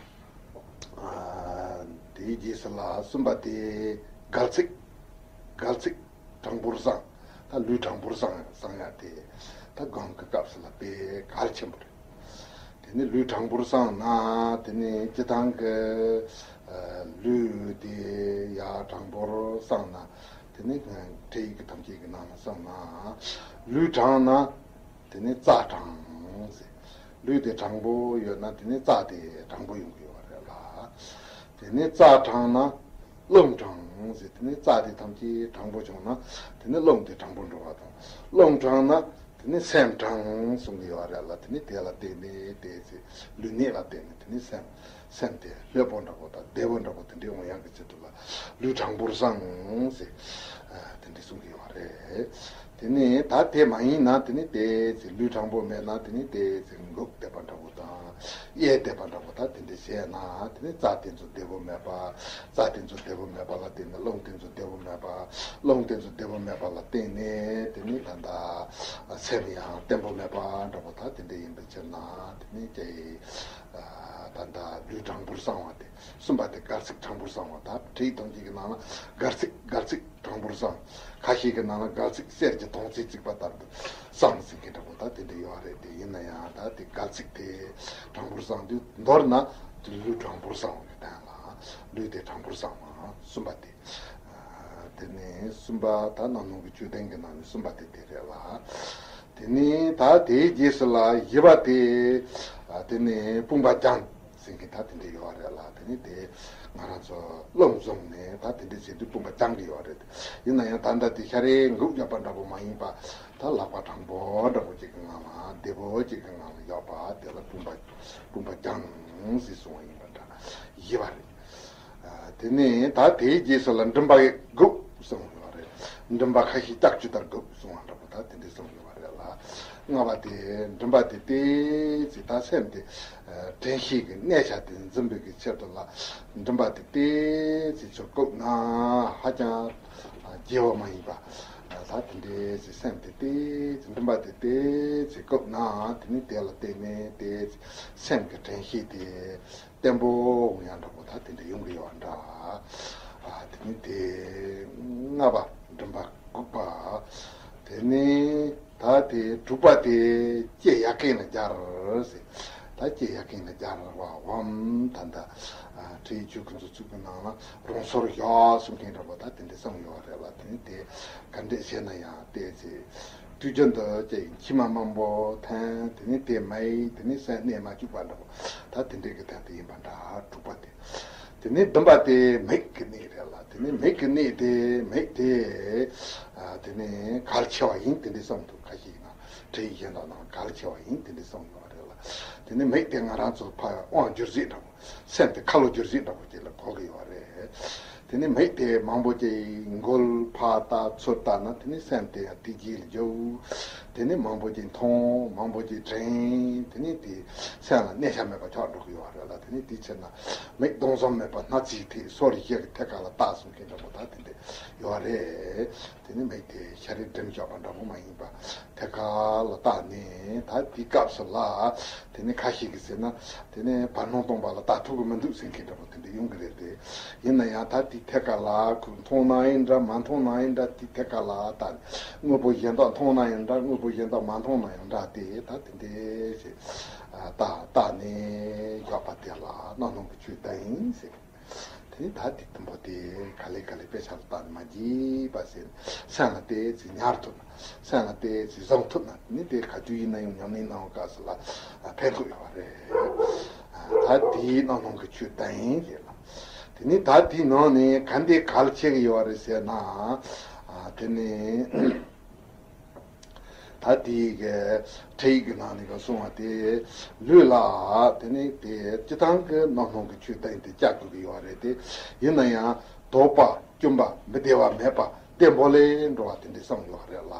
དེའི་རྗེས་སུ་ལ་གསུམ་པ་དེ་སྒལ་ཚིགས། སྒལ་ཚིགས་དྲང་པོར་བསྲང་། ད་ལུས་དྲང་པོར་བསྲང་བསྲང་ཡ་དེ་ད་སྒོམ་གྱི་སྐབས་སུ་ལ་དཔེ་གལ་ཆེན་པོ་རེད། དེ་ནས་ལུས་དྲང་པོར་བསྲངས་ན་དེ་ནས་སྤྱིར་བཏང་གི་ཨ་ལུས་དེ་ཡར་དྲང་པོར་བསྲངས་ན། དེ་ནས་འཕྲལ་ཡུན་གྱི་ཐམས་ཅད་ཀྱི་ནང་ལ་བསྲངས་ན། ལུས་དྲང་ན་དེ་ནས་རྩ་དྲང་ཟེར། ལུས་དེ་དྲང་པོ་ཡོད་ན་དེ་ནས་རྩ་དེ་དྲང་པོ་ཡོང་གི་ཡོད་རེད་ལ། དེ་ནས་རྩ་དྲང་ན་རླུང་དྲང་ཟེར། དེ་ནས་རྩ་དེ་ཐམས་ཅད་དྲང་པོ་བྱུང་ན་དེ་ནས་རླུང་དེ་དྲང་པོ་འགྲོ་བ་དང་། རླུང་དྲང་ན་དེ་ནས་སེམས་དྲང་གསུང་གི་ཡོད་རེད་ལ། དེ་ནས་དེ་ལ་བརྟེན་ནས་དེ་ཚེ་ལུས་གནད་ལ་བརྟེན་ནས་དེ་ནས་སེམས་སེམས་དེ་ལྷོད་པོ་འདྲ་པོ་དང་བདེ་པོ་འདྲ་པོ་དེ་འདྲའི་འོང་ཡག་གི་ཆེད་དུ་ལ་ལུས་དྲང་པོར་བསྲང་ཟེར་དེ་འདྲ་གསུང་གི་ཡོད་རེད། དེ་ནས་ད་དེ་མ་ཡིན་ན་དེ་ནས་དེ་ཚེ་ལུས་དྲང་པོ་མེད་ན་དེ་ནས་དེ་ཚེ་འགུག་བསྡད་པ་འདྲ་པོ་དང་། གཡས་བསྡད་པ་འདྲ་པོ་ད་དེ་འདྲ་བྱས་ན་དེ་ནས་རྩ་དེ་ཚོ་བདེ་པོ་མེད་པ། རྩ་དེ་ཚོ་བདེ་པོ་མེད་པ་ལ་བརྟེན་ནས་རླུང་དེ་ཚོ་བདེ་པོ་མེད་པ། རླུང་དེ་ཚོ་བདེ་པོ་མེད་པ་ལ་བརྟེན་ནས་དེ་ནས་ད་ལྟ་སེམས་ཡང་བརྟན་པོ་མེད་པ་འདྲ་པོ་ད་དེ་འདྲ་ཡིན་པའི་ཕྱིར་ན་དེ་ནས་ཀྱེ་ད་ལྟ་ལུས་དྲང་པོར་བསྲང་བ་དེ། གསུམ་པ་དེ་སྒལ་ཚིགས་དྲང་པོར་བསྲང་བ། ད་འཕྲལ་ཡུན་ཐམས་ཅད་ཀྱི་ནང་ལ་སྒལ་ཚིགས་སྒལ་ཚིགས་དྲང་པོར་བསྲང་། ཁ་ཤས་ཀྱི་ནང་ལ་སྒལ་ཚིགས་གསེར་གྱི་དོང་ཙེ་བརྩིགས་པ་ལྟར་དུ་བསྲང་ཟེར་མཁན་འདྲ་པོ་ད་དེ་འདྲ་ཡོད་རེད། དེ་ཡིན་ན་ཡང་ད་དེ་སྒལ་ཚིགས་དེ་དྲང་པོར་བསྲང་དུས་མདོར་ན་དེ་ལུས་དྲང་པོར་བསྲང་བ་གི་དོན་ལ་ལུས་དེ་དྲང་པོར་བསྲང་བ་གསུམ་པ་དེ། དེ་ནས་གསུམ་པ་ད་རྣམ་སྣང་གི་ཆོས་བདུན་གྱི་ནང་ནས་གསུམ་པ་དེ་དེ་རེད་ལ། དེ་ནས་ད་དེའི་རྗེས་སུ་ལ་བཞི་པ་དེ་དེ་ནས་དཔུང་པ་བརྒྱངས་ཟེར་མཁན་ད་དེ་འདྲ་ཡོད་རེད་ལ། དེ་ནས་དེ་ང་རང་ཚོ་རླུང་བཟུང་ནས་ད་དེ་འདྲ་བྱེད་དུས་དཔུང་པ་བརྒྱངས་ཀྱི་ཡོད་རེད། ཡིན་ན་ཡང་ད་ལྟ་དེ་ཤ་རེ་འགུག་བརྒྱབ་པ་འདྲ་པོ་མ་ཡིན་པ། ད་ལག་པ་དྲང་པོ་འདྲ་པོ་ཅིག་གི་ངང་ལ་བདེ་པོ་ཅིག་གི་ངང་ལ་ཡོད་པ་དེ་ལ་དཔུང་པ་དཔུང་པ་བརྒྱངས་ཟེར་གསུངས་པ་ཡིན་པ་འདྲ་བཞི་པ་རེད། དེ་ནས་ད་དེའི་རྗེས་སུ་ལ་མགྲིན་པ་སྒུག་གསུངས་ཡོད་རེད། མགྲིན་པ་ཁ་ཤས་ལྕགས་ཀྱུ་ལྟར་སྒུག་གསུངས་པ་འདྲ་པོ་ད་དེ་འདྲ་གསུངས་ཡོད་རེད་ལ། ལྔ་པ་དེ་མགྲིན་པ་དེ་ཏོག་ཙམ་ད་སེམས་དེ་དྲན་ཤེས་ཀྱི་གནས་ཆ་དེ་འཛིན་པའི་གི་ཆེད་དུ་ལ་མགྲིན་པ་དེ་ཏོག་ཙམ་ཚུར་བཀུག་ན་ཧ་ཅང་རྒྱས་པ་མ་ཡིན་པ། ད་དེ་འདྲའི་སེམས་དེ་ཏོག་ཙམ་མགྲིན་པ་དེ་ཏོག་ཙམ་བཀུག་ན་དེ་ནི་དེ་ལ་བརྟེན་ནས་ཏོག་ཙམ་སེམས་ཀྱི་དྲན་ཤེས་དེ། བརྟན་པོ་འོང་ཡ་འདྲ་པོ་ད་དེ་འདྲ་ཡོང་གི་ཡོད་འདྲ། ཨ་དེ་ནི་དེ་ལྔ་པ་མགྲིན་པ་སྒུག་པ། དེ་ནི་ད་དེ་དྲུག་པ་དེ་ལྕེ་ཡ་རྐན་ལ་སྦྱར་ཟེར། ད་ལྕེ་ཡ་རྐན་ལ་སྦྱར་བའམ་ད་ལྟ་ཨ་འཕྲལ་ཡུན་ཆོས་ཀྱི་མཛོད་ཚུགས་ཀྱི་ནང་ལ་རང་སོར་བཞག་གསུང་མཁན་འདྲ་པོ་ད་དེ་འདྲ་གསུངས་ཡོད་རེད་ལ། དེ་ནི་དེ་ག་འདྲས་བྱས་ན་ཡང་ཏོག་ཙམ། དུས་རྒྱུན་དུ་ཅིག་མཆི་མ་མང་པོ་འཐེན། དེ་ནས་དེ་མིག་དེ་ནས་སེམས་གནས་མ་བཅུག་པ་འདྲ་པོ་ད་དེ་འདྲའི་གི་དོན་དེ་ཡིན་པ་འདྲ། དྲུག་པ་དེ། དེ་ནས་བདུན་པ་དེ་མིག་གི་གནད་རེད་ལ། དེ་ནས་མིག་གི་གནད་དེ་མིག་དེ་ཨ་དེ་ནས་གལ་ཆེ་བ་ཡིན་དེ་འདྲའི་བསམ་འདུག་ཁ་ཤས་ཡིན་ན་འཕྲལ་ཡུན་གཞན་དག་ནང་གལ་ཆེ་བ་ཡིན་དེ་འདྲའི་བསམ་ཡོད་རེད་ལ། དེ་ནས་མིག་དེ་ང་རང་ཚོ་ཕར་དབང་བསྒྱུར་རྩིས་འདྲ་པོ། སེམས་དེ་ཁ་ལོ་བསྒྱུར་རྩིས་འདྲ་པོ་ཅིག་ལ་གོ་གི་ཡོད་རེད། དེ་ནས་མིག་དེ་མང་པོ་ཅིག་མགོ་ཕར་ལྟ་ཚུར་ལྟ་ན་དེ་ནས་སེམས་དེ་ཡང་དེ་རྗེས་ལ་འཇུག་དེ་ནས་མང་པོ་ཅིག་མཐོང་མང་པོ་ཅིག་དྲན། དེ་ནས་དེ་སེམས་ལ་གནས་ཆ་མེད་པ་ཆགས་འགྲོ་གི་ཡོད་རེད་ལ། དེ་ནས་དེའི་ཕྱིར་ན་མིག་གདུང་སེམས་མེད་པ་སྣ་རྩེར་ཐེག་སོར་བཞི་གི་ཐད་ཀ་ལ་བལྟ་གསུང་མཁན་འདྲ་པོ་ད་དེ་འདྲ་ཡོད་རེད། དེ་ནས་མིག་དེ་ཤ་རུས་སྒྲིམ་བཞག་པ་འདྲ་པོ་མ་ཡིན་པ། ཐད་ཀ་ལ་བལྟས་ནས་ད་དེའི་སྐབས་སུ་ལ་དེ་ནས་ཁ་ཤས་ཀྱིས་ཟེར་ན་དེ་ནས་བར་སྣང་སྟོང་པ་ལ་ལྟ་ཐུབ་ཀྱི་མི་འདུག་ཟེར་མཁན་འདྲ་པོ་དེ་འདྲ་ཡོང་གི་རེད་དེ། ཡིན་ན་ཡང་ད་དེའི་ཐད་ཀ་ལ་ཁོས་མཐོང་ན་ཡིན་འདྲ་མ་མཐོང་ན་ཡིན་འདྲ་དེའི་ཐད་ཀ་ལ་བལྟས་ནས་དངོས་པོ་གཞན་དག་མཐོང་ན་ཡང་འདྲ་དངོས་པོ་གཞན་དག་མ་མཐོང་ན་ཡང་འདྲ་དེ་ད་དེ་འདྲ་ཞིག་ལྟ་བལྟས་ནས་བཞག་པ་དེ་ལ་རྣམ་སྣང་གི་ཆོས་བདག་ཡིན་ཟེར། དེ་ནི་ད་དེ་དུམ་བུ་དེ་ག་ལེ་ག་ལེ་དཔེ་ཆ་ལ་བལྟས་ནས་མ་བརྗེད་པ་ཟེར་ནས་སེམས་ལ་དེ་ཚེ་ཉར་ཐུབ་ན་སེམས་ལ་དེ་ཚེ་བཟུང་ཐུབ་ན་ནི་དེ་ག་དུས་ཡིན་ན་ཡང་ཉམས་ལེན་གནང་བའི་སྐབས་སུ་ལ་ཕན་ཐོགས་ཡོད་རེད། ད་དེའི་རྣམ་སྣང་གི་ཆོས་བདག་ཡིན་ཟེར་ལ། དེ་ནི་ད་དེའི་ནང་ནས་ག་འདྲས་གལ་ཆེ་གི་ཡོད་རེད་ཟེར་ན། དེ་ནི་ ད་དེའི་གི་ཁྲིད་ཡིག་གི་ནང་ནས་ག་གསུངས་པ་དེ། ལུས་ལ་དེ་ནི་དེ་སྤྱིར་བཏང་གི་སྣང་སྟོང་གི་ཆོས་བསྟན་ཏེ་བཅའ་དགོས་ཀྱི་ཡོད་རེད་དེ། ཡིན་ན་ཡང་དོགས་པ་སྐྱོན་པ་མི་བདེ་བ་མེད་པ་བདེ་འབོལ་ལེ་འགྲོ་བ་དེ་འདྲས་གསུངས་ཡོད་རེད་ལ།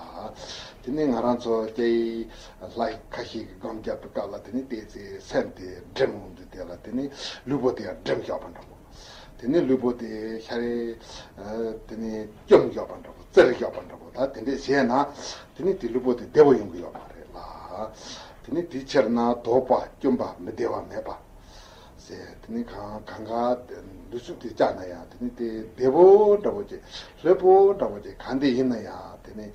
དེ་ནི་ང་རང་ཚོ་སྐྱེ་ཡི་ལྷ་ཡི་ཁ་ཤས་ཀྱི་སྒོམ་རྒྱབ་པའི་སྐབས་ལ་དེ་ནི་ཏོག་ཙམ་སེམས་དེ་སྒྲིམ་འོང་དུས་དེ་ལ་དེ་ནི་ལུས་པོ་དེ་ཡང་སྒྲིམ་བཞག་པ་འདྲ་པོ། དེ་ནི་ལུས་པོ་དེ་ཤ་རེ་དེ་ནི་བཅོམ་བཞག་པ་འདྲ་པོ། བཙིར་བཞག་པ་འདྲ་པོ། ད་དེ་འདྲས་བྱས་ན་དེ་ནི་དེ་ལུས་པོ་དེ་བདེ་བོ་ཡོང་གི་ཡོད་མ་རེད་ལ། དེ་ནི་དེའི་ཕྱིར་ན་དོགས་པ་སྐྱོན་པ་མི་བདེ་བ་མེད་པ་ཟེར། དེ་ནི་གང་གང་ག་ལུས་ཤུགས་དེ་བཅག་ན་ཡང་དེ་ནི་དེ་བདེ་བོ་འདྲ་པོ་ཅིག་ལྷོད་པོ་འདྲ་པོ་ཅིག་གང་དེ་ཡིན་ན་ཡང་དེ་ནི་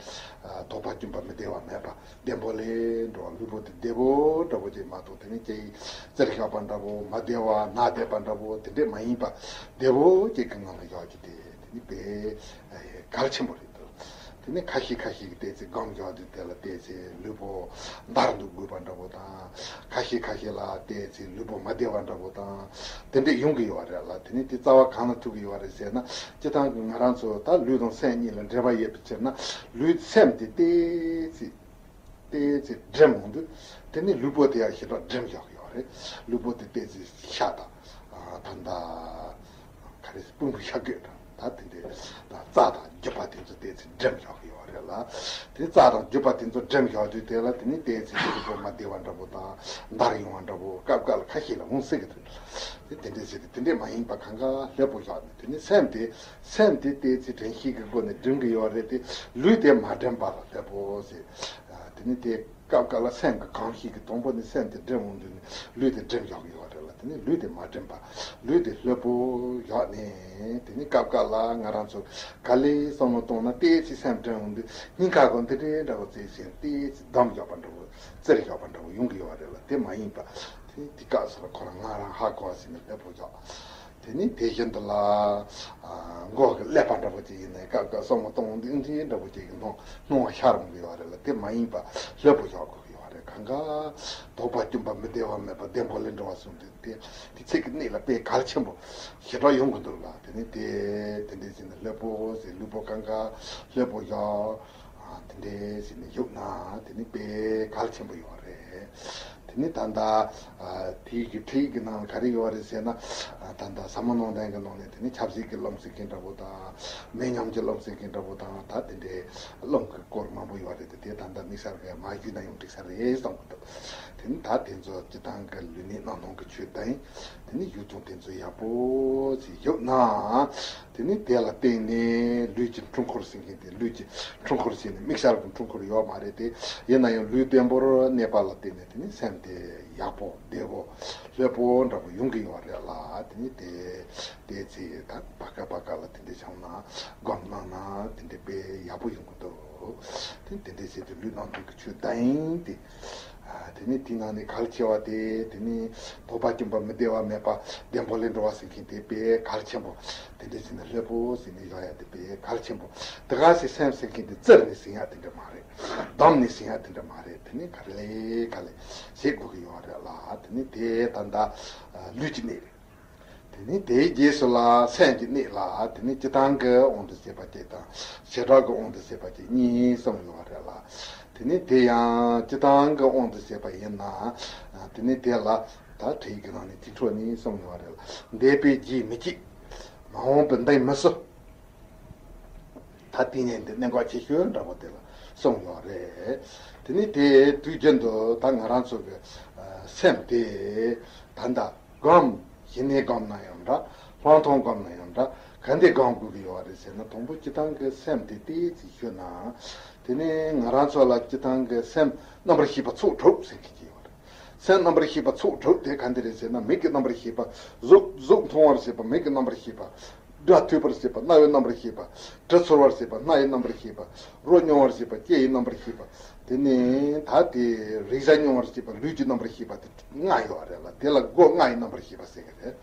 དོགས་པ་སྐྱོན་པ་མི་བདེ་བ་མེད་པ་བདེ་འབོལ་ལེ་འགྲོ་བ། ལུས་པོ་དེ་བདེ་བོ་འདྲ་པོ་ཅིག་མ་གཏོགས་དེ་ནི་སྐྱེ་ཡི་བཙིར་བཞག་པ་འདྲ་པོ། མ་བདེ་བ་ན་བསྡད་པ་འདྲ་པོ་དེ་འདྲས་མ་ཡིན་པ་བདེ་བོ་ཅིག་གི་ངང་ལ་བཞག་རྒྱུ་དེ་དེ་ནི་དཔེ་གལ་ཆེན་པོ་རེད་འདུག་དེ་ནི་ཁ་ཤས་ཁ་ཤས་ཀྱིས་ཏོག་ཙམ་སྒོམ་བཞག་དུས་དེ་ལ་ཏོག་ཙམ་ལུས་པོ་འདར་འདུག་དགོས་པ་འདྲ་པོ་དང་། ཁ་ཤས་ཁ་ཤས་ལ་ཏོག་ཙམ་ལུས་པོ་མ་བདེ་བ་འདྲ་པོ་དང་དེ་འདྲས་ཡོང་གི་ཡོད་རེད་ལ། དེ་ནི་དེ་རྩ་བ་གང་ལ་ཐུག་གི་ཡོད་རེད་ཟེར་ན། སྤྱིར་བཏང་གི་ང་རང་ཚོ་ད་ལུས་དང་སེམས་གཉིས་ལ་འབྲེལ་བ་ཡོད་པའི་ཕྱིར་ན། ལུས་སེམས་དེ་ཏོག་ཙམ་ཏོག་ཙམ་སྒྲིམ་འོང་དུས་དེ་ནི་ལུས་པོ་དེ་ཡང་ཞེ་དྲག་སྒྲིམ་བཞག་གི་ཡོད་རེད། ལུས་པོ་དེ་ཏོག་ཙམ་ཤ་དང་། ཨ། ད་ལྟ་ག་རེ་སྤུ་གུ་ཤ་རྒོད་དང་ད་དེ་འདྲའི་ད་རྩ་དང་རྒྱུ་པ་དེ་ཚོ་ཏོག་ཙམ་སྒྲིམ་བཞག་གི་ཡོད་རེད་ལ། དེ་རྩ་དང་རྒྱུ་པ་དེ་ཚོ་སྒྲིམ་བཞག་དུས་དེ་ལ་དེ་ནི་ཏོག་ཙམ་ལུས་པོ་མ་བདེ་བ་འདྲ་པོ་དང་འདར་ཡོང་བ་འདྲ་པོ་སྐབས་འགའ་ལ་ཁ་ཤས་ལ་འོང་སྲིད་ཀྱི་རེད། དེ་དེ་འདྲས་བྱས་ཏེ་དེ་འདྲས་མ་ཡིན་པ་གང་ག་ལྷོད་པོ་བཞག་ནས། དེ་ནི་སེམས་དེ་སེམས་དེ་ཏོག་ཙམ་དྲན་ཤེས་ཀྱི་སྒོ་ནས་སྒྲིམ་གྱི་ཡོད་རེད་དེ། ལུས་དེ་མ་སྒྲིམ་པ་ལ་ལྷོད་པོ་ཟེར། ཨ། དེ་ནི་དེ་སྐབས་འགའ་ལ་སེམས་ཀྱི་གང་ཞིག་གི་དང་པོ་ནས་སེམས་དེ་སྒྲིམ་འོང་དུས་ནས་ལུས་དེ་སྒྲིམ་བཞག་གི་ཡོད་རེད་ལ། དེ་ནི་ལུས་དེ་མ་སྒྲིམ་པ། ལུས་དེ་ལྷོད་པོ་བཞག་ནས། དེ་ནི་སྐབས་འགའ་ལ་ང་རང་ཚོ་ག་ལེ་བསམ་བློ་གཏོང་ན་ཏོག་ཙམ་སེམས་སྒྲིམ་འོང་དུས་སྙིང་ཁ་གང་དེ་འདྲའི་འདྲ་བོ་བརྩེ་ཞིང་ཏོག་ཙམ་བསྡམས་བཞག་པ་འདྲ་བོ། བཙིར་བཞག་པ་འདྲ་བོ་ཡོང་གི་ཡོད་རེད་ལ། དེ་མ་ཡིན་པ། དེ་དེ་སྐབས་སུ་ལ་ཁོ་རང་ང་རང་ཧ་གོ་བ་ཟིན་ནས་ལྷོད་པོ་བཞག་དེ་ནི་དེ་བཞིན་དུ་ལ། ཨ། མགོ་གི་ཀླད་པ་འདྲ་པོ་ཅིག་ཡིན་ནའི་སྐབས་འགའ་བསམ་བློ་གཏོང་འདི་འདི་འདྲ་པོ་ཅིག་གི་སྣང་སྣང་བ་ཤར་འོང་གི་ཡོད་རེད་ལ། དེ་མ་ཡིན་པ་ལྷོད་པོ་བཞག་དགོས་ཀྱི་ཡོད་རེད། གང་ག་དོགས་པ་སྐྱོན་པ་མི་བདེ་བ་མེད་པ་བདེ་འབོལ་ལེ་འགྲོ་བ་གསུངས་དུས་དེ་དེ་ཚིག་གི་གནད་ལ་དཔེ་གལ་ཆེན་པོ་ཞེ་དྲག་ཡོང་གི་འདུག་ལ། དེ་ནི་དེ་དེ་འདྲའི་ཕྱིར་ན་ལྷོད་པོ་ཟེར། ལུས་པོ་གང་ག་ལྷོད་པོ་བཞག་ཨ། དེ་འདྲའི་ཟེར་ནས་བཞུགས་ན་དེ་ནི་དཔེ་གལ་ཆེན་པོ་ཡོད་རེད། དེ་ནི་ད་ལྟ། ཨ། དེའི་གི་ཁྲིད་ཡིག་གི་ནང་ལ་ག་རེ་ཡོད་རེད་ཟེར་ན། ཨ། ད་ལྟ་ཟབ་མོ་ནང་བསྟན་གྱི་ནང་ནས་དེ་ནི་ཆབ་སྲིད་ཀྱི་བློ་ཟེར་མཁན་འདྲ་པོ་དང་། མི་ཉམས་ཀྱི་བློ་ཟེར་མཁན་འདྲ་པོ་དང་། ད་དེ་འདྲའི་བློ་གི་སྐོར་མང་པོ་ཡོད་རེད་དེ། དེ་ད་ལྟ་དམིགས་བསལ་གྱི་མ་ཞུས་ན་ཡང་འགྲིག་ས་རེད་བསམ་གྱི་འདུག་དེ་ནི་ད་དེ་ཚོ་སྤྱིར་བཏང་གི་ལུས་ནི་སྣང་སྟོང་གི་ཆོས་བསྟན། དེ་ནི་ཡུལ་དང་དེ་ཚོ་ཡག་པོ་ཞིག་ཡོད་ན། དེ་ནི་དེ་ལ་བརྟེན་ནས་ལུས་ཀྱི་འཁྲུལ་འཁོར་ཟེར་མཁན་དེ། ལུས་ཀྱི་འཁྲུལ་འཁོར་ཟེར་ནས་དམིགས་བསལ་གྱི་འཁྲུལ་འཁོར་ཡོད་མ་རེད་དེ། ཡིན་ན་ཡང་ལུས་བརྟན་པོར་གནས་པ་ལ་བརྟེན་ནས་དེ་ནི་སེམས་དེ་ཡག་པོ་བདེ་བོ་ལྷོད་པོ་འདྲ་པོ་ཡོང་གི་ཡོད་རེད་ལ། དེ་ནི་དེ་དེ་ཚེ་ད་བར་སྐབས་བར་སྐབས་ལ་དེ་འདྲ་བྱུང་ན་སྒོམ་གནང་ན་དེ་འདྲ་དཔེ་ཡག་པོ་ཡོང་གི་འདུག་དེ་དེ་འདྲ་བྱས་ཏེ་ལུས་སྣང་སྟོང་གི་ཆོས་བསྟན་ཏེ། ཨ། དེ་ནི་དེའི་ནང་ནས་གལ་ཆེ་བ་དེ། དེ་ནི་དོགས་པ་སྐྱོན་པ་མི་བདེ་བ་མེད་པ་བདེ་འབོལ་ལེ་འགྲོ་བ་ཟེར་མཁན་དེ་དཔེ་གལ་ཆེན་པོ། དེ་འདྲ་ཟེར་ནས་ལྷོད་པོ་ཟེར་ནས་བཞག་ཡ་དེ་དཔེ་གལ་ཆེན་པོ། དེ་ག་ཟེར་སེམས་ཟེར་མཁན་དེ་བཙིར་ནས་ཟིན་ཡ་དེ་འདྲ་མ་རེད། བསྡམས་ནས་ཟིན་ཡ་དེ་འདྲ་མ་རེད། དེ་ནི་ག་ལེ་ག་ལེ་བྱེད་དགོས་ཀྱི་ཡོད་རེད་ལ། དེ་ནི་དེ་ད་ལྟ་ལུས་ཀྱི་གནད་རེད། དེ་ནི་དེའི་རྗེས་སུ་ལ་སེམས་ཀྱི་གནད་ལ། དེ་ནི་སྤྱིར་བཏང་གི་དབང་དུ་བྱས་པ་གཅིག་དང་བྱེ་བྲག་གི་དབང་དུ་བྱས་པ་གཅིག་གཉིས་གསུམ་ཡོད་རེད་ལ། དེ་ནི་དེ་ཡང་སྤྱིར་བཏང་གི་དབང་དུ་བྱས་པ་ཡིན་ན། དེ་ནི་དེ་ལ་ད་ཁྲིད་ཡིག་གི་ནང་ནས་དེ་འཕྲོ་གཉིས་གསུམ་ཡོད་རེད་ལ། འདས་པའི་རྗེས་མི་སྐྱེ། མ་འོངས་པའི་མདུན་མི་བསུ། ད་དེ་ནས་འདི་གནད་འགག་ཆེ་ཤོས་འདྲ་པོ་དེ་ལ་གསུངས་ཡོད་རེད། དེ་ནི་དེ་དུས་རྒྱུན་དུ་ད་ང་རང་ཚོ་གི་ཨ་སེམས་དེ་ད་ལྟ་སྒོམ། ཞི་གནས་སྒོམ་ན་ཡང་འདྲ། ལྷག་མཐོང་སྒོམ་ན་ཡང་འདྲ། ག་འདྲ་སྒོམ་དགོས་ཀྱི་ཡོད་རེད་ཟེར་ན། དང་པོ་སྤྱིར་བཏང་གི་སེམས་དེ་ཏོག་ཙམ་ཞུས་ན། དེ་ནི་ང་རང་ཚོ་ལ་སྤྱིར་བཏང་གི་སེམས་རྣམ་པར་ཤེས་པ་ཚོགས་དྲུག་ཟེར་གྱི་ཡོད་རེད། སེམས་རྣམ་པར་ཤེས་པ་ཚོགས་དྲུག་དེ་ག་འདྲ་རེད་ཟེར་ན། མིག་གི་རྣམ་པར་ཤེས་པ། གཟུགས་གཟུགས་མཐོང་བར་བྱེད་པ་མིག་གི་རྣམ་པར་ཤེས་པ། སྒྲ་ཐོས་པར་བྱེད་པ་རྣ་བའི་རྣམ་པར་ཤེས་པ། དྲི་ཚོར་བར་བྱེད་པ་སྣ་ཡི་རྣམ་པར་ཤེས་པ། རོ་མྱོང་བར་བྱེད་པ་ལྕེ་ཡི་རྣམ་པར་ཤེས་པ། དེ་ནས་ད་དེ་རེག་བྱ་མྱོང་བར་བྱེད་པ་ལུས་ཀྱི་རྣམ་པར་ཤེས་པ་དེ་ལྔ་ཡོད་རེད་ལ། དེ་ལ་སྒོ་ལྔ་ཡི་རྣམ་པར་ཤེས་པ་ཟེར་གི་རེད།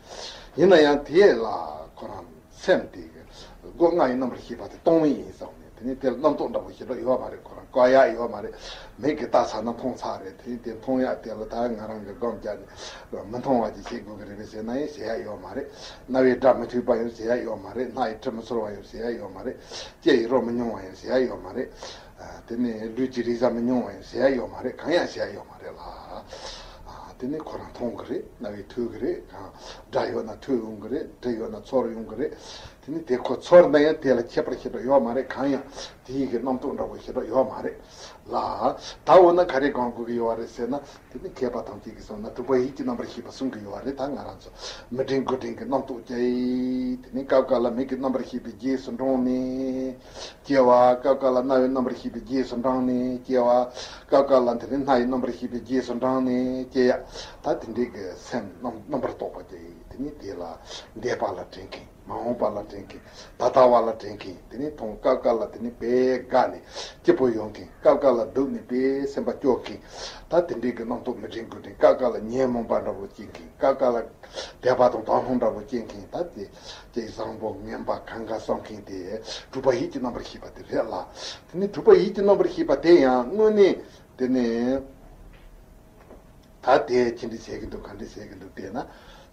ཡིན་ན་ཡང་དེ་ལ་ཁོ་རང་སེམས་དེ་སྒོ་ལྔ་ཡི་རྣམ་པར་ཤེས་པ་དེ་སྟོང་པ་ཡིན་བསམ་ནས། དེ་ནས་དེར་རྣམ་རྟོག་འདྲ་པོ་ཞེ་དྲག་ཡོད་མ་རེད། ཁོ་རང་བཀག་ཡག་ཡོད་མ་རེད། མིག་གིས་ལྟ་ཚར་ན་མཐོང་ཚར་རེད། དེ་ནས་དེ་མཐོང་ཡག་དེ་ལ་ད་ང་རང་གི་སྒོམ་རྒྱག་ནས་མི་མཐོང་བ་ཅིག་བྱེད་དགོས་ཀྱི་རེད་པས་ཟེར་ན་ཡང་བྱེད་ཡག་ཡོད་མ་རེད། རྣ་བའི་སྒྲ་མི་ཐོས་པ་ཡང་བྱེད་ཡག་ཡོད་མ་རེད། སྣ་ཡི་དྲི་མི་ཚོར་བ་ཡང་བྱེད་ཡག་ཡོད་མ་རེད། ལྕེ་ཡི་རོ་མི་མྱོང་བ་ཡང་བྱེད་ཡག་ཡོད་མ་རེད། དེ་ནས་ལུས་ཀྱི་རེག་བྱ་མི་མྱོང་བ་ཡང་ཟེར་ཡ་ཡོད་མ་རེད། གང་ཡང་ཟེར་ཡ་ཡོད་མ་རེད་ལ། དེ་ནས་ཁོ་རང་མཐོང་གི་རེད། རྣ་བས་ཐོས་གི་རེད། གང་སྒྲ་ཡོད་ན་ཐོས་ཡོང་གི་རེད། དྲི་ཡོད་ན་ཚོར་ཡོང་གི་རེད། དེ་ནས་དེ་ཁོ་ཚོར་ན་ཡང་དེ་ལ་ཁྱད་པར་ཞེ་དྲག་ཡོད་མ་རེད། གང་ཡང་དེའི་གི་རྣམ་རྟོག་འདྲ་བོ་ཞེ་དྲག་ཡོད་མ་རེད་ལ། ད་འོ་ན་ག་རེ་སྒོམ་དགོས་ཀྱི་ཡོད་རེད་ཟེར་ན། དེ་ནི་མཁས་པ་ཐམས་ཅད་ཀྱིས་གསུངས་ན་སྒྲུབ་པ་ཡིད་ཀྱི་རྣམ་པར་ཤེས་པ་གསུང་གི་ཡོད་རེད། ད་ང་རང་ཚོ་མིག་སྤྲིན་དགུ་སྤྲིན་གྱི་རྣམ་རྟོག་སྐྱེ། དེ་ནི་སྐབས་འགའ་ལ་མིག་གི་རྣམ་པར་ཤེས་པའི་རྗེས་སུ་འབྲངས་ནས་སྐྱེ་བ། སྐབས་འགའ་ལ་རྣ་བའི་རྣམ་པར་ཤེས་པའི་རྗེས་སུ་འབྲངས་ནས་སྐྱེ་བ། སྐབས་འགའ་ལ་དེ་ནི་སྣ་ཡི་རྣམ་པར་ཤེས་པའི་རྗེས་སུ་འབྲངས་ནས་སྐྱེ་ཡ། ད་དེ་འདྲའི་གི་སེམས་རྣམ་རྣམ་པར་རྟོག་པ་སྐྱེ། དེ་ནི་དེ་ལ་འདས་པ་ལ་དྲན་མཁན། མ་འོངས་པ་ལ་དྲན་མཁན། ད་ལྟ་བ་ལ་དྲན་མཁན། དེ་ནས་མཐོང་སྐབས་འགའ་ལ་དེ་ནས་དཔེ་དགའ་ནས་སྐྱིད་པོ་ཡོང་མཁན། སྐབས་འགའ་ལ་སྡུག་ནས་དཔེ་སེམས་པ་སྐྱོ་མཁན། ད་དེ་འདྲའི་གི་རྣམ་རྟོག་མིག་སྤྲིན་དགུ་སྤྲིན། སྐབས་འགའ་ལ་ཉོན་མོངས་པ་འདྲ་བོ་སྐྱེ་མཁན། སྐབས་འགའ་ལ་དད་པ་དང་དག་སྣང་འདྲ་བོ་སྐྱེ་མཁན། ད་དེ་དེ་བཟང་པོ་ངན་པ་གང་ག་བསམ་མཁན་དེ་སྒྲུབ་པ་ཡིད་ཀྱི་རྣམ་པར་ཤེས་པ་དེ་རེད་ལ། དེ་ནས་སྒྲུབ་པ་ཡིད་ཀྱི་རྣམ་པར་ཤེས་པ་དེ་ཡང་དངོས་གནས་དེ་ནས། ད་དེ་ཅི་འདྲ་བྱེད་ཀྱི་འདུག་ག་འདྲ་བྱེད་ཀྱི་འདུག་བལྟས་ན།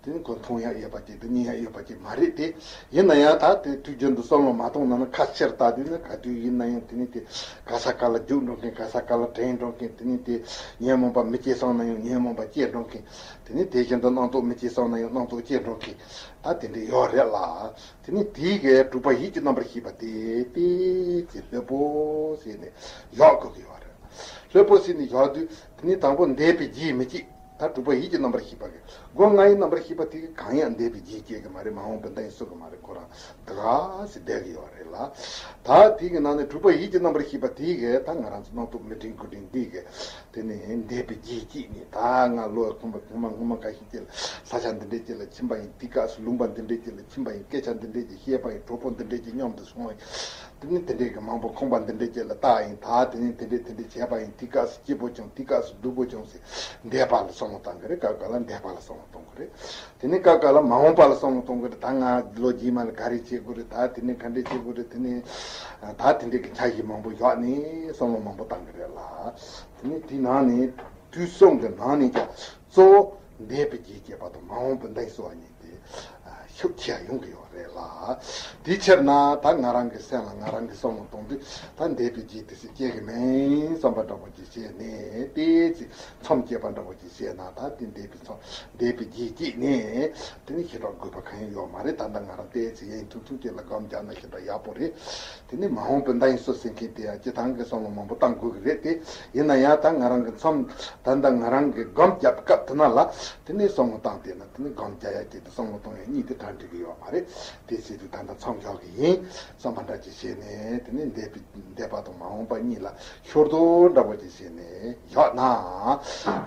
དེ་ནི་ཁོ་མཐོང་ཡག་ཡོད་པ་ཅིག་དང་མྱོང་ཡག་ཡོད་པ་ཅིག་མ་རེད་དེ། ཡིན་ན་ཡང་ད་དེ་དུས་རྒྱུན་དུ་བསམ་བློ་མ་གཏོང་ན་ནི་ཁ་ཕྱིར་ལྟ་དུས་ན་ག་དུས་ཡིན་ན་ཡང་དེ་ནི་དེ་ག་ས་ག་ལ་རྒྱུག་འགྲོ་མཁན། ག་ས་ག་ལ་དྲན་འགྲོ་མཁན། དེ་ནི་དེ་ཉོན་མོངས་པ་མི་སྐྱེ་བསམ་ན་ཡང་ཉོན་མོངས་པ་སྐྱེ་འགྲོ་མཁན། དེ་ནི་དེ་བཞིན་དུ་རྣམ་རྟོག་མི་སྐྱེ་བསམ་ན་ཡང་རྣམ་རྟོག་སྐྱེ་འགྲོ་མཁན། ད་དེ་འདྲ་ཡོད་རེད་ལ། དེ་ནི་དེའི་གི་སྒྲུབ་པ་ཡིད་ཀྱི་རྣམ་པར་ཤེས་པ་དེ་དེ་ཅི་ལྷོད་པོ་བྱས་ནས་བཞག་དགོས་ཀྱི་ཡོད་རེད། ལྷོད་པོ་བྱས་ནས་བཞག་དུས། དེ་ནས་དང་པོ་འདས་པའི་རྗེས་མི་སྐྱེ། ད་སྒྲུབ་པ་ཡིད་ཀྱི་རྣམ་པར་ཤེས་པ་གི་སྒོ་ལྔ་ཡི་རྣམ་པར་ཤེས་པ་དེ་གི་གང་ཡང་འདས་པའི་རྗེས་སྐྱེ་གི་མ་རེད། མ་འོངས་པའི་མདང་སུ་གི་མ་རེད། ཁོ་རང་དེ་ག་སེ་བསྡད་གི་ཡོད་རེད་ལ། ད་དེ་གི་ནང་ནས་སྒྲུབ་པ་ཡིད་ཀྱི་རྣམ་པར་ཤེས་པ་དེ་གི་ད་ང་རང་ཚོ་རྣམ་རྟོག་མིག་སྤྲིན་དགུ་སྤྲིན་འདི་གི་དེ་ནས་འདས་པའི་རྗེས་སྐྱེས་ནས། ད་ང་ལོ་སྔོན་མ་སྔོན་མ་སྔོན་མ་འགའ་ཞིག་ཅིག་ལ་ས་ཆ་འདི་འདྲའི་ཅིག་ལ་ཕྱིན་པ་ཡིན། དེ་སྐབས་སུ་ལུང་པ་འདི་འདྲའི་ཅིག་ལ་ཕྱིན་པ་ཡིན། སྐད་ཆ་འདི་འདྲའི་ཅིག་བཤད་པ་ཡིན། གྲོགས་པོ་འདི་འདྲའི་ཅིག་མཉམ་དུ་སོང་ཡིན། དེ་ནི་དེ་འདྲའི་གི་མང་པོ་ཁང་པ་འདི་འདྲའི་ཅིག་ལ་བཏགས་ཡིན། ད་དེ་ནི་དེ་འདྲའི་དེ་འདྲའི་བྱས་པ་ཡིན། དེ་སྐབས་སུ་སྐྱིད་པོ་བྱུང་། དེ་སྐབས་སུ་སྡུག་པོ་བྱུང་ཟེར་འདས་པ་ལ་བསམ་བློ་བཏང་གི་རེད། སྐབས་འགའ་ལ་འདས་པ་ལ་བསམ་བློ་གཏོང་གི་རེད། དེ་ནི་སྐབས་འགའ་ལ་མ་འོངས་པ་ལ་བསམ་བློ་གཏོང་གི་རེད། ད་ང་ལོ་རྗེས་མ་ལ་ག་རེ་བྱེད་དགོས་རེད། ད་དེ་ནི་ག་འདྲས་བྱེད་དགོས་རེད། དེ་ནི་ད་དེ་འདྲའི་གི་འཆར་གཞི་མང་པོ་བཞག་ནས་བསམ་བློ་མང་པོ་བཏང་གི་རེད་ལ། དེ་ནི་དེའི་ནང་ནས། དུས་གསུམ་གྱི་ནང་ནས་ཀྱང་གཙོ་བོ་འདས་པའི་རྗེས་སྐྱེས་པ་དང་མ་འོངས་པའི་མདང་སུ་བ་གཉིས་དེ་ཤུགས་ཆེ་ཡོང་གི་ཡོད་རེད་ལ། དེའི་ཕྱིར་ན་ད་ང་རང་གི་སེམས་ལ་ང་རང་གི་བསམ་བློ་གཏོང་དུས། ད་འདས་པའི་རྗེས་དེ་སུ་སྐྱེ་གི་མིན་བསམ་པ་འདྲ་པོ་ཅིག་བྱས་ནས། ཏོག་ཙམ་མཚམས་བཅད་པ་འདྲ་པོ་ཅིག་བྱས་ན། ད་དེ་འདས་པའི་མཚམས་འདས་པའི་རྗེས་སྐྱེས་ནས་དེ་ནི་ཞེ་དྲག་དགོས་པ་གང་ཡང་ཡོད་མ་རེད། ད་ལྟ་ང་རང་ཏོག་ཙམ་ཡིན་ཐུང་ཐུང་ཅིག་ལ་སྒོམ་རྒྱག་ན་ཞེ་དྲག་ཡག་པོ་རེད། དེ་ནི་མ་འོངས་པའི་མདང་སུ་ཟེར་མཁན་དེ་ཡང་སྤྱིར་བཏང་གི་བསམ་བློ་མང་པོ་བཏང་དགོས་ཀྱི་རེད་དེ། ཡིན་ན་ཡང་ད་ང་རང་གི་མཚམས། ད་ལྟ་ང་རང་གི་སྒོམ་རྒྱབ་སྐབས་དེ་ན་ལ་དེ་ནས་བསམ་བློ་བཏང་བསྡད་ན། དེ་ནི་སྒོམ་རྒྱག་ཡ་གཅིག་དང་བསམ་བློ་གཏོང་ཡ་གཉིས་དེ་གྲ་འགྲིག་གི་ཡོད་མ་རེད། དེ་བྱེད་དུས་ད་ལྟ་མཚམས་བཞག་གི་ཡིན་བསམ་པ་འདྲ་ཅིག་བྱས་ནས། དེ་ནི་འདས་པའི་འདས་པ་དང་མ་འོངས་པ་གཉིས་ལ་ཤོར་དོ་འདྲ་པོ་ཅིག་བྱས་ནས་བཞག་ན།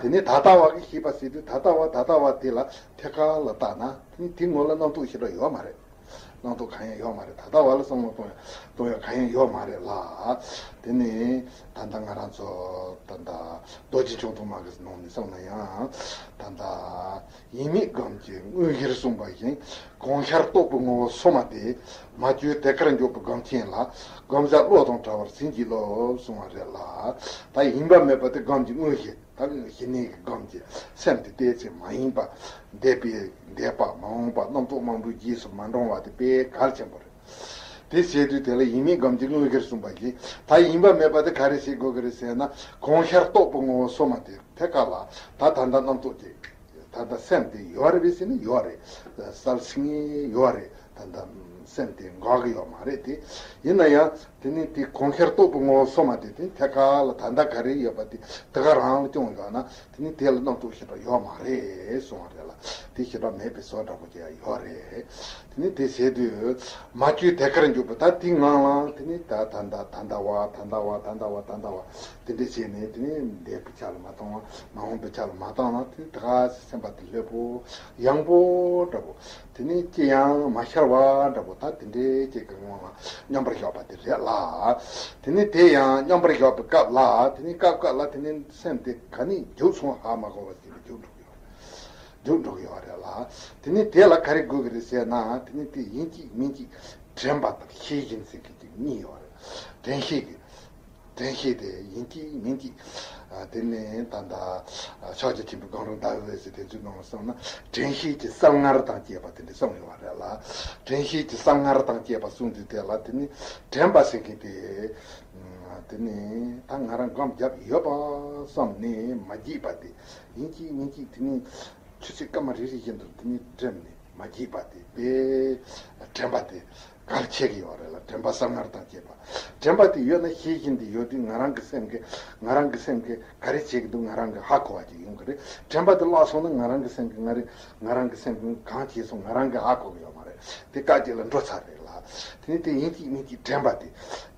དེ་ནི་ད་ལྟ་བ་གི་ཤེས་པ་ཟེར་དུས། ད་ལྟ་བ་ད་ལྟ་བ་དེ་ལ་ཐད་ཀར་ལ་བལྟས་ན། དེ་ནི་དེ་སྔོན་ལ་རྣམ་རྟོག་ཞེ་དྲག་ཡོད་མ་རེད། རྣམ་རྟོག་གང་ཡང་ཡོད་མ་རེད། ད་ལྟ་བ་ལ་བསམ་བློ་གཏོང་ཡ་གཏོང་ཡ་གང་ཡང་ཡོད་མ་རེད་ལ། དེ་ནི་ད་ལྟ་ང་རང་ཚོ་ད་ལྟ་རྡོ་རྗེ་འཆང་ཐོག་མ་གི་ནང་ནས་བསམ་ན་ཡང་། ད་ལྟ་ཡིན་མིན་སྒོམ་གྱི་དངོས་གཞིར་གསུངས་པ་བཞིན། གང་ཤར་རྟོགས་པའི་ངོ་བོ་སོ་མ་དེ། མ་བཅོས་དེ་ཀར་འཇོག་པའི་སྒོམ་ཆེན་ལ། སྒོམ་བྱ་བློ་དང་བྲལ་བར་ཟིན་གྱིས་རློབས་གསུངས་པ་རེད་ལ། ད་ཡིན་པ་མེད་པ་དེ་སྒོམ་གྱི་དངོས་གཞི། ད་གཞི་གནས་ཀྱི་སྒོམ་གྱི་སེམས་དེ་ཏོག་ཙམ་མ་ཡིན་པ། འདས་པའི་འདས་པ་མ་འོངས་པ་རྣམ་རྟོག་མང་པོའི་རྗེས་སུ་མ་འབྲང་བ་དེ་དཔེ་གལ་ཆེན་པོ་རེད། དེ་བྱེད་དུས་དེ་ལ་ཡིན་མིན་སྒོམ་གྱི་དངོས་གཞིར་གསུངས་པ་བཞིན། ད་ཡིན་པ་མེད་པ་དེ་ག་རེ་བྱེད་དགོས་ཀྱི་རེད་ཟེར་ན། གང་ཤར་རྟོགས་པའི་ངོ་བོ་སོ་མ་དེ། ཐད་ཀར་ལ་ད་ད་ལྟ་རྣམ་རྟོག་དེ། ད་ལྟ་སེམས་དེ་ཡོད་རེད་པས་ཟེར་ན་ཡོད་རེད། གསལ་སིང་ངེ་ཡོད་རེད། ད་ལྟ་སེམས་དེ་འགག་གི་ཡོད་མ་རེད་དེ། ཡིན་ན་ཡང་དེ་ནི་དེ་གང་ཤར་རྟོགས་པའི་ངོ་བོ་སོ་མ་དེ། དེ་ཐད་ཀར་ལ་ད་ལྟ་ག་རེ་ཡོད་པ་དེ་དེ་ག་རང་ལ་སྐྱོང་ཡོད་ན། དེ་ནི་དེ་ལ་རྣམ་རྟོག་ཞེ་དྲག་ཡོད་མ་རེད་གསུངས་པ་རེད་ལ། དེ་ཞེ་དྲག་མེད་པའི་བཟོ་འདྲ་པོ་ཅིག་ཡང་ཡོད་རེད། དེ་ནི་དེ་བྱེད་དུས་མ་བཅོས་དེ་ཀར་འཇོག་པ། ད་དེའི་ངང་ལ་དེ་ནི་ད་ད་ད་ད་ལྟ་བ་ད་ལྟ་བ་ད་ལྟ་བ་ད་ལྟ་བ་དེ་འདྲ་བྱས་ནས། དེ་ནི་འདས་པའི་ཆ་ལ་མ་བཏང་བ། མ་འོངས་པའི་ཆ་ལ་མ་བཏང་ན། དེ་ནི་ད་ག་སེམས་པ་དེ་ལྷོད་པོ་ཡངས་པོ་འདྲ་པོ། དེ་ནི་ཅི་ཡང་མ་ཤར་བ་འདྲ་པོ། ད་དེ་འདྲའི་ཅིག་གི་ངང་ལ་མཉམ་པར་བཞག་པ་དེ་རེད་ལ། དེ་ནི་དེ་ཡང་མཉམ་པར་བཞག་པའི་སྐབས་ལ། དེ་ནི་སྐབས་སྐབས་ལ་དེ་ནི་སེམས་དེ་ག་ནས་རྒྱུག་སོང་ཧ་མ་གོ་བ་ཞིག་ལ་རྒྱུག་འགྲོ་གི་ཡོད་རེད། རྒྱུག་འགྲོ་གི་ཡོད་རེད་ལ། དེ་ནི་དེ་ལ་ག་རེ་དགོས་ཀྱི་རེད་ཟེར་ན། དེ་ནི་དེ་ཡིན་གཅིག་མིན་གཅིག་དྲན་པ་དང་ཤེས་བཞིན་ཟེར་གྱི་གཉིས་ཡོད་རེད། དྲན་ཤེས་ཀྱི། དྲན་ཤེས་དེ་ཡིན་གཅིག་མིན་གཅིག་ཨ། དེ་ནི་ད་ལྟ་ཕྱག་རྒྱ་ཆེན་པོའི་གང་རུང་ཟླ་འོད་ཟེར་དེ་ཚོའི་ནང་ལ་སོང་ན། དྲན་ཤེས་ཀྱི་གསལ་ངར་དང་བཅས་པ་དེ་འདྲ་གསུངས་ཡོད་རེད་ལ། དྲན་ཤེས་ཀྱི་གསལ་ངར་དང་བཅས་པ་གསུངས་དུས་དེ་ལ་དེ་ནི་དྲན་པ་ཟེར་མཁན་དེ། དེ་ནས་ད་ང་རང་སྒོམ་བརྒྱབ་ཡོད་པ་བསམ་ནས་མ་བགྱིས་པ་དེ། ཡིན་གཅིག་མིན་གཅིག་དེ་ནས་ཆུ་ཚོད་སྐར་མ་རེ་རེ་བཞིན་དུ་དེ་ནས་འགྲིམ་ནས་མ་བགྱིས་པ་དེ་དཔེ་དྲན་པ་དེ་གལ་ཆེ་གི་ཡོད་རེད་ལ། དྲན་པ་གསང་སྔགས་དང་བཅས་པ། དྲན་པ་དེ་ཡོད་ན་ཤེས་བཞིན་དུ་ཡོད་དུས་ང་རང་གི་སེམས་ཀྱི་ང་རང་གི་སེམས་ཀྱི་ག་རེ་བྱེད་ཀྱི་འདུག་ང་རང་གི་ཧ་གོ་བ་ཅིག་ཡོང་གི་རེད། དྲན་པ་དེ་བརླག་སོང་ན་ང་རང་གི་སེམས་ཀྱི་ང་རེ་ང་རང་གི་སེམས་ཀྱི་གང་བྱས་སོང་ང་རང་གི་ཧ་གོ་གི་ཡོད་མ་རེད། དེ་སྐད་ཅིག་ལ་འགྲོ་ཚར་རེད་ལ། དེ་ནས་དེ་ཡིན་གཅིག་མིན་གཅིག་དྲན་པ་དེ་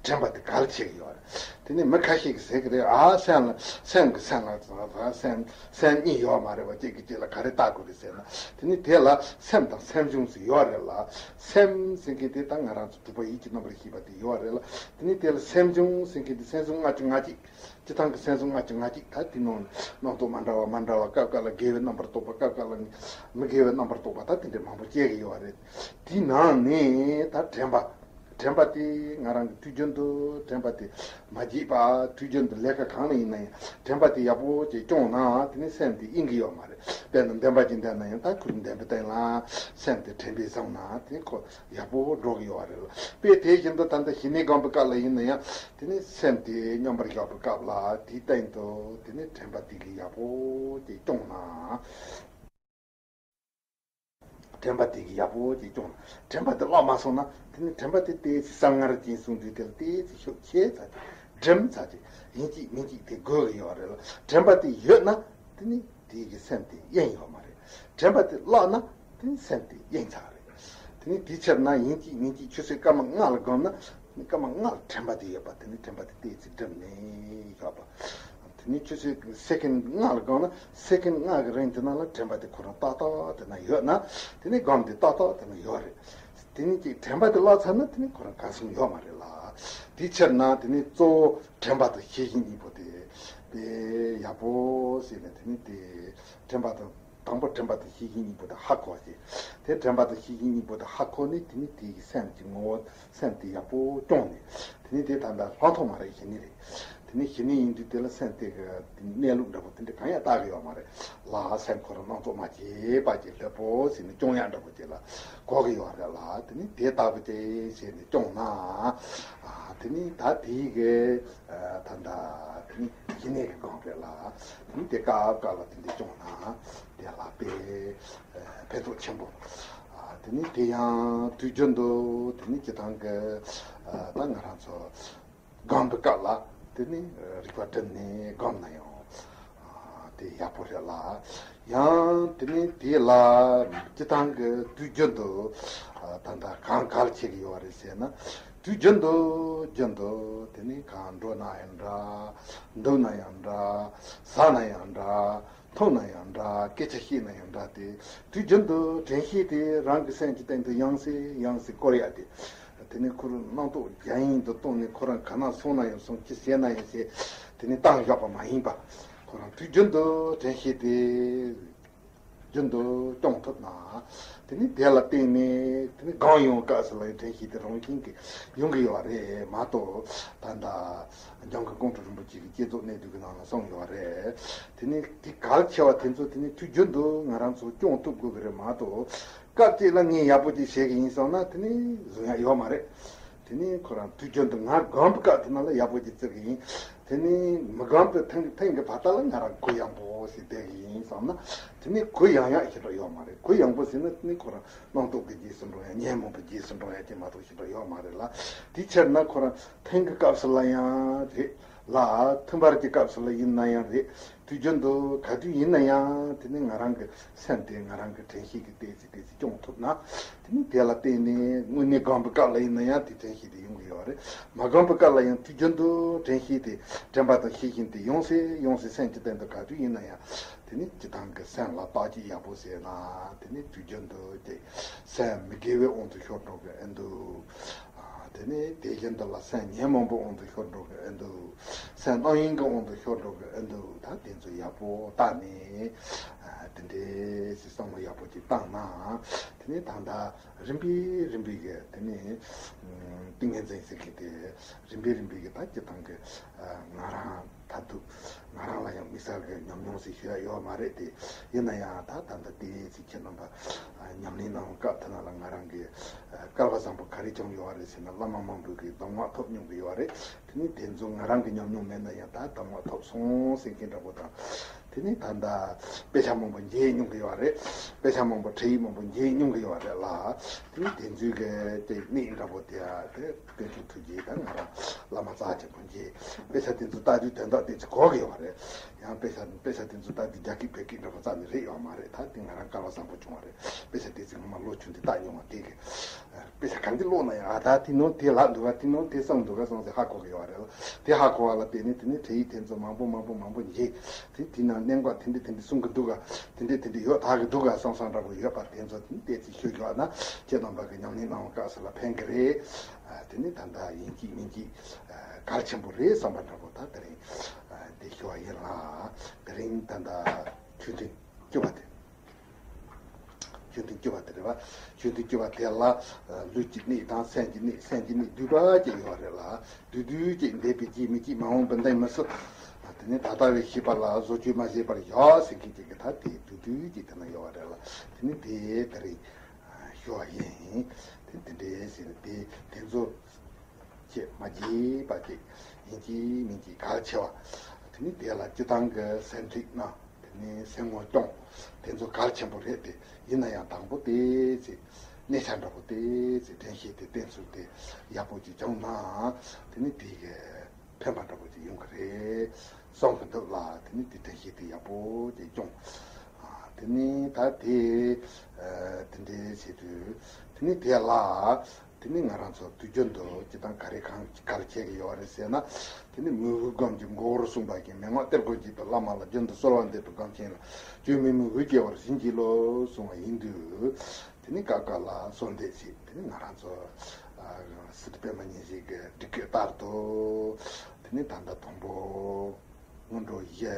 དྲན་པ་དེ་གལ་ཆེ་གི་ཡོད་རེད། དེ་ནས་མི་ཁ་ཤས་ཀྱིས་ཟེར་གི་རེད། ཨ་སེམས་ལ་སེམས་ཀྱི་སེམས་ལ་སེམས་སེམས་གཉིས་ཡོད་མ་རེད་བ། གཅིག་གིས་གཅིག་ལ་ག་རེ་བལྟ་དགོས་རེད་ཟེར་ན། དེ་ནས་དེ་ལ་སེམས་དང་སེམས་བྱུང་ཟེར་ཡོད་རེད་ལ། སེམས་ཟེར་མཁན་དེ་ད་ང་རང་ཚོ་དྲུག་པ་ཡིད་ཀྱི་རྣམ་པར་ཤེས་པ་དེ་ཡོད་རེད་ལ། དེ་ནས་དེ་ལ་སེམས་བྱུང་ཟེར་མཁན་དེ་སེམས་བྱུང་ལྔ་བཅུ་ང་གཅིག་སྤྱི་བཏང་གི་སེམས་བྱུང་ལྔ་བཅུ་ང་གཅིག་ད་དེ་ནང་རྣམ་རྟོག་མ་འདྲ་བ་མ་འདྲ་བ། སྐབས་འགའ་ལ་དགེ་བའི་རྣམ་པར་རྟོག་པ། སྐབས་འགའ་ལ་མི་དགེ་བའི་རྣམ་པར་རྟོག་པ། ད་དེ་འདྲའི་མང་པོ་སྐྱེ་གི་ཡོད་རེད། དེའི་ནང་ནས་ད་དྲན་པ། དྲན་པ་དེ་ང་རང་གི་དུས་རྒྱུན་དུ་དྲན་པ་དེ་མ་བརྗེད་པ། དུས་རྒྱུན་དུ་ལས་ཀ་གང་ལ་ཡིན་ན་ཡང་དྲན་པ་དེ་ཡག་པོ་ཅིག་སྐྱོང་ན་དེ་ནི་སེམས་དེ་གཡེང་གི་ཡོད་མ་རེད། དཔེར་ན་འདོན་པ་ཅིག་འདོན་ན་ཡང་ད་ཁུར་འདོན་པའི་སྟེང་ལ་སེམས་དེ་དྲན་པས་བཟུང་ན་དེ་ཁོ་ཡག་པོ་འགྲོ་གི་ཡོད་རེད་ལ། དཔེ་དེ་བཞིན་དུ་ད་ལྟ་ཞི་གནས་སྒོམ་པའི་སྐབས་ལ་ཡིན་ན་ཡང་དེ་ནི་སེམས་དེ་མཉམ་པར་བཞག་པའི་སྐབས་ལ་དེའི་སྟེང་དུ་དེ་ནི་དྲན་པ་དེ་གི་ཡག་པོ་ཅིག་སྐྱོང་ན། དྲན་པ་དེ་གི་ཡག་པོ་ཅིག་སྐྱོང་། དྲན་པ་དེ་བརླག་མ་སོང་ན་དེ་ནི་དྲན་པ་དེ་ཏོག་ཙམ་གསང་ངར་ཅན་གསུང་དུས་དེ་ལ་ཏོག་ཙམ་ཤུགས་ཆེ་ཚ་ཅིག་སྒྲིམ་ཚ་ཅིག་ཡིན་གཅིག་མིན་གཅིག་དེ་དགོས་གི་ཡོད་རེད་ལ། དྲན་པ་དེ་ཡོད་ན་དེ་ནི་དེ་གི་སེམས་དེ་གཡེང་ཡོད་མ་རེད། དྲན་པ་དེ་བརླག་ན་དེ་ནི་སེམས་དེ་གཡེང་ཚར་རེད། དེ་ནི་དེའི་ཕྱིར་ན་ཡིན་གཅིག་མིན་གཅིག་ཆུ་ཚོད་སྐར་མ་ལྔ་ལ་སྒོམ་ན་སྐར་མ་ལྔ་ལ་དྲན་པ་དེ་ཡོད་པ། དེ་ནི་དྲན་པ་དེ་ཏོག་ཙམ་སྒྲིམ་ནས་ཡོད་པ། དེ་ནས་ཆུ་ཚོད་སེ་ཀན་ལྔ་ལ་སྒོམ་ན་སེ་ཀན་ལྔ་གི་རིང་དེ་ནང་ལ་དྲན་པ་དེ་ཁོ་རང་ཏག་ཏག་དེ་ན་ཡོད་ན་དེ་ནས་སྒོམ་དེ་ཏག་ཏག་དེ་ན་ཡོད་རེད། དེ་ནས་ཅིག་དྲན་པ་དེ་བརླག་ཚར་ན་དེ་ནས་ཁོ་རང་ག་སོང་ཡོད་མ་རེད་ལ། དེའི་ཕྱིར་ན་དེ་ནས་གཙོ་བོ་དྲན་པ་དང་ཤེས་བཞིན་གཉིས་པོ་དེ་དཔེ་ཡག་པོ་བྱས་ནས་དེ་ནས་དེ་དྲན་པ་དང་དང་པོ་དྲན་པ་དང་ཤེས་བཞིན་གཉིས་པོ་དེ་ཧ་གོ་བ་བྱས། དེ་དྲན་པ་དང་ཤེས་བཞིན་གཉིས་པོ་དེ་ཧ་གོ་ནས་དེ་ནས་དེ་གི་སེམས་ཀྱི་ངོ་བོ། སེམས་དེ་ཡག་པོ་སྐྱོང་ནས། དེ་ནས་དེ་ད་ལྟ་ལྷག་མཐོང་མ་རེད། ཞི་གནས་རེད། དེ་ནས་ཞི་གནས་ཡིན་དུས་དེ་ལ་སེམས་དེ་གི་དེ་ནས་གནས་ལུགས་འདྲ་པོ་དེ་འདྲ་གང་ཡང་བལྟ་གི་ཡོད་མ་རེད་ལ། སེམས་ཁོ་རང་སྣང་ཚོགས་མ་སྐྱེས་པ་ཅིག་ལྷོད་པོ་ཟེར་ནས་སྐྱོང་ཡག་འདྲ་པོ་ཅིག་ལ་གོ་གི་ཡོད་རེད་ལ། དེ་ནས་དེ་ལྟ་བུ་དེ་བྱས་ནས་སྐྱོང་ན། ཨ། དེ་ནས་ད་དེའི་གི་ཨ། ད་ད་དེ་ནས་ཞི་གནས་ཀྱི་སྒོམ་རེད་ལ། དེ་ནས་དེ་སྐབས་སྐབས་ལ་དེ་འདྲ་སྐྱོང་ན་དེ་ལ་དཔེ་ཨ། ཕན་ཐོགས་ཆེན་པོ། ཨ། དེ་ནས་དེ་ཡང་དུས་རྒྱུན་དུ་དེ་ནས་སྤྱི་བཏང་གི་ཨ། ད་ང་རང་ཚོ་སྒོམ་པའི་སྐབས་ལ་དེ་ནས་རིག་པ་བསྒྲིམས་ནས་སྒོམ་ན་ཡང་ཨ། དེ་ཡག་པོ་རེད་ལ། ཡང་དེ་ནས་དེ་ལ་སྤྱི་བཏང་གི་དུས་རྒྱུན་དུ་ཨ། ད་ལྟ་གང་གལ་ཆེ་གི་ཡོད་རེད་ཟེར་ན། དུས་རྒྱུན་དུ་རྒྱུན་དུ་དེ་ནས་གང་འགྲོ་ན་ཡང་འདྲ། འདུག་ན་ཡང་འདྲ། ཟ་ན་ཡང་འདྲ། འཐུང་ན་ཡང་འདྲ། སྐད་ཆ་བཤད་ན་ཡང་འདྲ། དེ་དུས་རྒྱུན་དུ་དྲན་ཤེས་དེ་རང་གི་སེམས་ཀྱི་སྟེང་དུ་ཡང་སེ་ཡང་སེ་བསྐོར་ཡག་དེ། དེ་ནས་ཁོ་རང་རྣམ་རྟོག་རྒྱ་ཡན་དུ་བཏང་ནས་ཁོ་རང་ག་ན་སོང་ན་ཡང་སོང་། ཅི་བྱས་ན་ཡང་བྱས། དེ་ནས་བཏང་བཞག་པ་མ་ཡིན་པ། ཁོ་རང་དུས་རྒྱུན་དུ་དྲན་ཤེས་དེ་རྒྱུན་དུ་སྐྱོང་ཐུབ་ན། དེ་ནི་དེ་ལ་བརྟེན་ནས་དེ་ནི་སྒོམ་ཡོང་སྐབས་སུ་ལ་དྲན་ཤེས་དེ་རང་བཞིན་གྱིས་ཡོང་གི་ཡོད་རེད་མ་གཏོགས། ད་ལྟ་འཇམ་མགོན་ཀོང་སྤྲུལ་རིན་པོ་ཆེ་གིས་བསྐྱེད་རྫོགས་གནད་བསྡུས་ཀྱི་ནང་ལ་གསུངས་ཡོད་རེད། དེ་ནི་དེ་གལ་ཆེ་བ་དེ་ཚོ་དེ་ནི་དུས་རྒྱུན་དུ་ང་རང་ཚོ་སྐྱོང་ཐུབ་དགོས་ཀྱི་རེད་མ་གཏོགས། སྐབས་གཅིག་ལ་ངས་ཡག་པོ་ཅིག་བྱེད་ཀྱི་ཡིན་བསམ་ན་དེ་ནི་བཟོ་ཡག་ཡོད་མ་རེད། དེ་ནི་ཁོ་རང་དུས་རྒྱུན་དུ་ང་སྒོམ་པའི་སྐབས་དེ་ནང་ལ་ཡག་པོ་ཅིག་བརྩི་གི་ཡིན། དེ་ནི་མི་སྒོམ་པའི་ཐེངས་ཐེངས་ཀྱི་བར་ཐག་ལ་ང་རང་གུ་ཡངས་པོ་ཞིག་བསྡད་ཀྱི་ཡིན་བསམ་ན། དེ་ནི་གུ་ཡངས་ཡག་ཞེ་དྲག་ཡོད་མ་རེད། གུ་ཡངས་པོ་ཟེར་ན་དེ་ནི་ཁོ་རང་རྣམ་རྟོག་གི་རྗེས་སུ་འགྲོ་ཡག་ཉོན་མོངས་པའི་རྗེས་སུ་འགྲོ་ཡག་ཅིག་མ་གཏོགས་ཞེ་དྲག་ཡོད་མ་རེད་ལ། དེའི་ཕྱིར་ན་ཁོ་རང་ཐེངས་ཀྱི་སྐབས་སུ་ལ་ཡང་རེད་ལ། ཐུན་བར་གྱི་སྐབས་སུ་ལ་ཡིན་ན་ཡང་རེད། དུས་རྒྱུན་དུ་ག་དུས་ཡིན་ན་ཡང་དེ་ནི་ང་རང་གི་སེམས་དེ་ང་རང་གི་དྲན་ཤེས་ཀྱིས་ཏོག་ཙམ་ཏོག་ཙམ་སྐྱོང་ཐུབ་ན། དེ་ནི་དེ་ལ་བརྟེན་ནས་དངོས་གནས་སྒོམ་པའི་སྐབས་ལ་ཡིན་ན་ཡང་དེ་དྲན་ཤེས་དེ་ཡོང་གི་ཡོད་རེད། མ་སྒོམ་པའི་སྐབས་ལ་ཡང་དུས་རྒྱུན་དུ་དྲན་ཤེས་དེ་དྲན་པ་དང་ཤེས་བཞིན་དེ་ཡོང་སེ་ཡོང་སེ་སེམས་ཀྱི་སྟེང་དུ་ག་དུས་ཡིན་ན་ཡང་དེ་ནི་སྤྱི་བཏང་གི་སེམས་ལ་བརྟག་དཔྱད་ཡག་པོ་བྱས་ན་དེ་ནི་དུས་རྒྱུན་དུ་དེ་སེམས་མི་དགེ་བའི་དབང་དུ་ཤོར་འགྲོ་གི་ཨེ་འདུག་དེ་ནས་དེ་བཞིན་དུ་ལ་སེམས་ཉོན་མོངས་པའི་དབང་དུ་ཤོར་འགྲོ་གི་ཨེ་འདུག་སེམས་རྣམ་གཡེང་གི་དབང་དུ་ཤོར་འགྲོ་གི་ཨེ་འདུག་ད་དེ་ཚོ་ཡག་པོ་བལྟས་ནས་དེ་འདྲའི་སེམས་བསམ་བློ་ཡག་པོ་ཅིག་བཏང་ན། དེ་ནས་ད་ལྟ་རིམ་པས་རིམ་པས་ཀྱི་དེ་ནས་ཏིང་ངེ་འཛིན་ཟེར་གི་དེ་རིམ་པས་རིམ་པས་ཀྱི་ད་སྤྱི་བཏང་གི་ང་རང་ད་དུང་ང་རང་ལ་ཡང་དམིགས་བསལ་གྱི་ཉམས་མྱོང་ཞིག་ཞུ་ཡ་ཡོད་མ་རེད་དེ། ཡིན་ན་ཡང་ད་ད་ལྟ་དེ་ཚིག་ཁྱེད་རྣམ་པ་ ཉམས་ལེན་གནང་བའི་སྐབས་དེ་ནང་ལ་ང་རང་གི་སྐལ་བ་བཟང་པོ་ག་རེ་བྱུང་ཡོད་རེད་ཟེར་ན། བླ་མ་མང་པོ་གི་གདམས་ངག་ཐོབ་མྱོང་གི་ཡོད་རེད། དེ་ནི་དེ་ཚོ་ང་རང་གི་ཉམས་མྱོང་མེད་ན་ཡང་ད་གདམས་ངག་ཐོབ་སོང་ཟེར་མཁན་འདྲ་པོ་དང་། དེ་ནི་ད་ལྟ་དཔེ་ཆ་མང་པོ་མཇལ་མྱོང་གི་ཡོད་རེད། དཔེ་ཆ་མང་པོ་འཕྲིན་ཡིག་མང་པོ་མཇལ་མྱོང་གི་ཡོད་རེད་ལ། དེ་ནི་དེ་ཚོའི་གི་དེ་གནད་འདྲ་པོ་དེ་ཨ་དེ་དཀོན་མཆོག་ཐུགས་རྗེ་དང་ང་རང་བླ་མ་རྩ་ཆེན་པོ་མཇལ། དཔེ་ཆ་དེ་ཚོ་ལྟ་དུས་དོན་དག་དེ་ཚོ་གོ་གི་ཡོད་རེད། ཡང་དཔེ་ཆ་དཔེ་ཆ་དེ་ཚོ་ལྟ་དུས་རྒྱ་སྐད་བོད་སྐད་འདྲ་པོ་རྩ་ནས་རེད་ཡོད་མ་རེད། ད་དེ་ང་རང་སྐལ་བ་བཟང་པོ་བྱུང་བ་རེད། དཔེ་ཆ་དེ་ཚོ་ངོ་མ་ལོ་ཆུང་དུས་ལྟ་མྱོང་བ་དེ་གི་དཔེ་ཆ་གང་ཅི་ཀློག་ན་ཡང་ཨ་ད་དེ་ནོ་དེ་ལབ་འདུག་ག་དེ་ནོ་དེ་གསུངས་འདུག་ག་སོང་ཟེར་ཧ་གོ་གི་ཡོད་རེད་ལ། དེ་ཧ་གོ་བ་ལ་བརྟེན་ནས་དེ་ནས་འཕྲིན་ཡིག་དེ་ཚོ་མང་པོ་མང་པོ་མང་པོ་མཇལ། དེ་དེ་ནང་གནད་འགག་དེ་འདྲ་དེ་འདྲ་གསུང་གི་འདུག་ག་དེ་འདྲ་དེ་འདྲ་ཡོད་ད་གི་འདུག་ག་བསམ་བསམ་འདྲ་པོ་ཡོད་པ་དེ་ཚོ་དེ་ནས་བལྟས་ཚེ་ཤོད་རྒྱུ་ཨ་ན་ཁྱེད་རྣམ་པ་གི་ཉམས་ལེན་གནང་བ་སྐབས་སུ་ལ་ཕན་གི་རེད། ཨ་དེ་ནས་ད་ལྟ་ཡིན་གཅིག་མིན་གཅིག་གལ་ཆེན་པོ་རེད་བསམ་པ་འདྲ་པོ་ད་དེ་རིང་དེ་ཞུ་བ་ཡིན་ལ། དེ་རིང་ད་ལྟ་ཆོས་འཕྲིན་བཅུ་པ་དེ། ཆོས་འཕྲིན་བཅུ་པ་དེ་རེད་བ། ཆོས་འཕྲིན་བཅུ་པ་དེ་ལ་ལུས་ཀྱི་གནད་དང་སེམས་ཀྱི་གནད། སེམས་ཀྱི་གནད་བསྡུས་པ་ཅིག་ཡོད་རེད་ལ། བསྡུས་བསྡུས་ཅིག་འདས་པའི་རྗེས་མི་སྐྱིད་མ་འོངས་པའི་འདས་མི་སྲིད། དེ་ནས་ད་ལྟ་བའི་ཤེས་པ་ལ་བཟོ་བཅོས་མ་བྱས་པར་བཞག་ཟེར་མཁན་ཅིག་གི་ད་དེ་བསྡུས་བསྡུས་ཅིག་དེ་ན་ཡོད་རེད་ལ། དེ་ནས་དེ་དེ་རིང་ཞུ་བ་ཡིན། དེ་དེ་འདྲའི་ཟེར་ནས་དེ་དེ་ཚོ་ཅེས་མ་བགྱིས་པ་ཅིག་ཡིན་གཅིག་མིན་གཅིག་གལ་ཆེ་བ། དེ་ནི་དེ་ལ་སྤྱི་བཏང་གི་སེམས་ཁྲིད་གནང་། དེ་ནི་སེམས་ངོ་སྐྱོང་། དེ་ཚོ་གལ་ཆེན་པོ་རེད་དེ། ཡིན་ན་ཡང་དང་པོ་དེ་ཚེ་གནས་ཆ་འདྲ་པོ་དེ་ཚེ་དྲན་ཤེས་དེ་བསྟེན་ཚུལ་དེ་ཡག་པོ་ཅིག་བྱུང་ན་དེ་ནི་དེ་གི་ཕན་པ་འདྲ་པོ་ཅིག་ཡོང་གི་རེད་གསུང་གི་འདུག་ལ། དེ་ནི་དེ་དྲན་ཤེས་དེ་ཡག་པོ་ཅིག་སྐྱོང་། དེ་ནི་ད་དེ་དེ་འདྲའི་བྱེད་དུས་དེ་ནི་དེ་ལ། དེ་ནི་ང་རང་ཚོ་དུས་རྒྱུན་དུ་སྤྱི་བཏང་ག་རེ་གང་ག་རེ་བྱེད་ཀྱི་ཡོད་རེད་ཟེར་ན། དེ་ནི་མོས་གུས་སྒོམ་གྱི་མགོ་བོར་གསུངས་པ་བཞིན། མན་ངག་གཏེར་སྒོ་འབྱེད་པའི་བླ་མ་ལ། རྒྱུན་དུ་གསོལ་བ་འདེབས་པའི་སྒོམ་ཆེན་ལ། སྐྱོན་མེད་མོས་གུས་སྐྱེ་བར་བྱིན་གྱིས་རློབས་གསུངས་པ་ཡིན་དུས། དེ་ནི་སྐབས་འགའ་ལ་གསོལ་འདེབས་བྱེད། དེ་ནི་ང་རང་ཚོ་སི་ཏུ་པད་མ་ཉིན་བྱེད་ཀྱི་སྒྲིག་གི་ལྟར་དུ། དེ་ནི་ད་ལྟ་དང་པོ། སྔོན་འགྲོ་བཞི།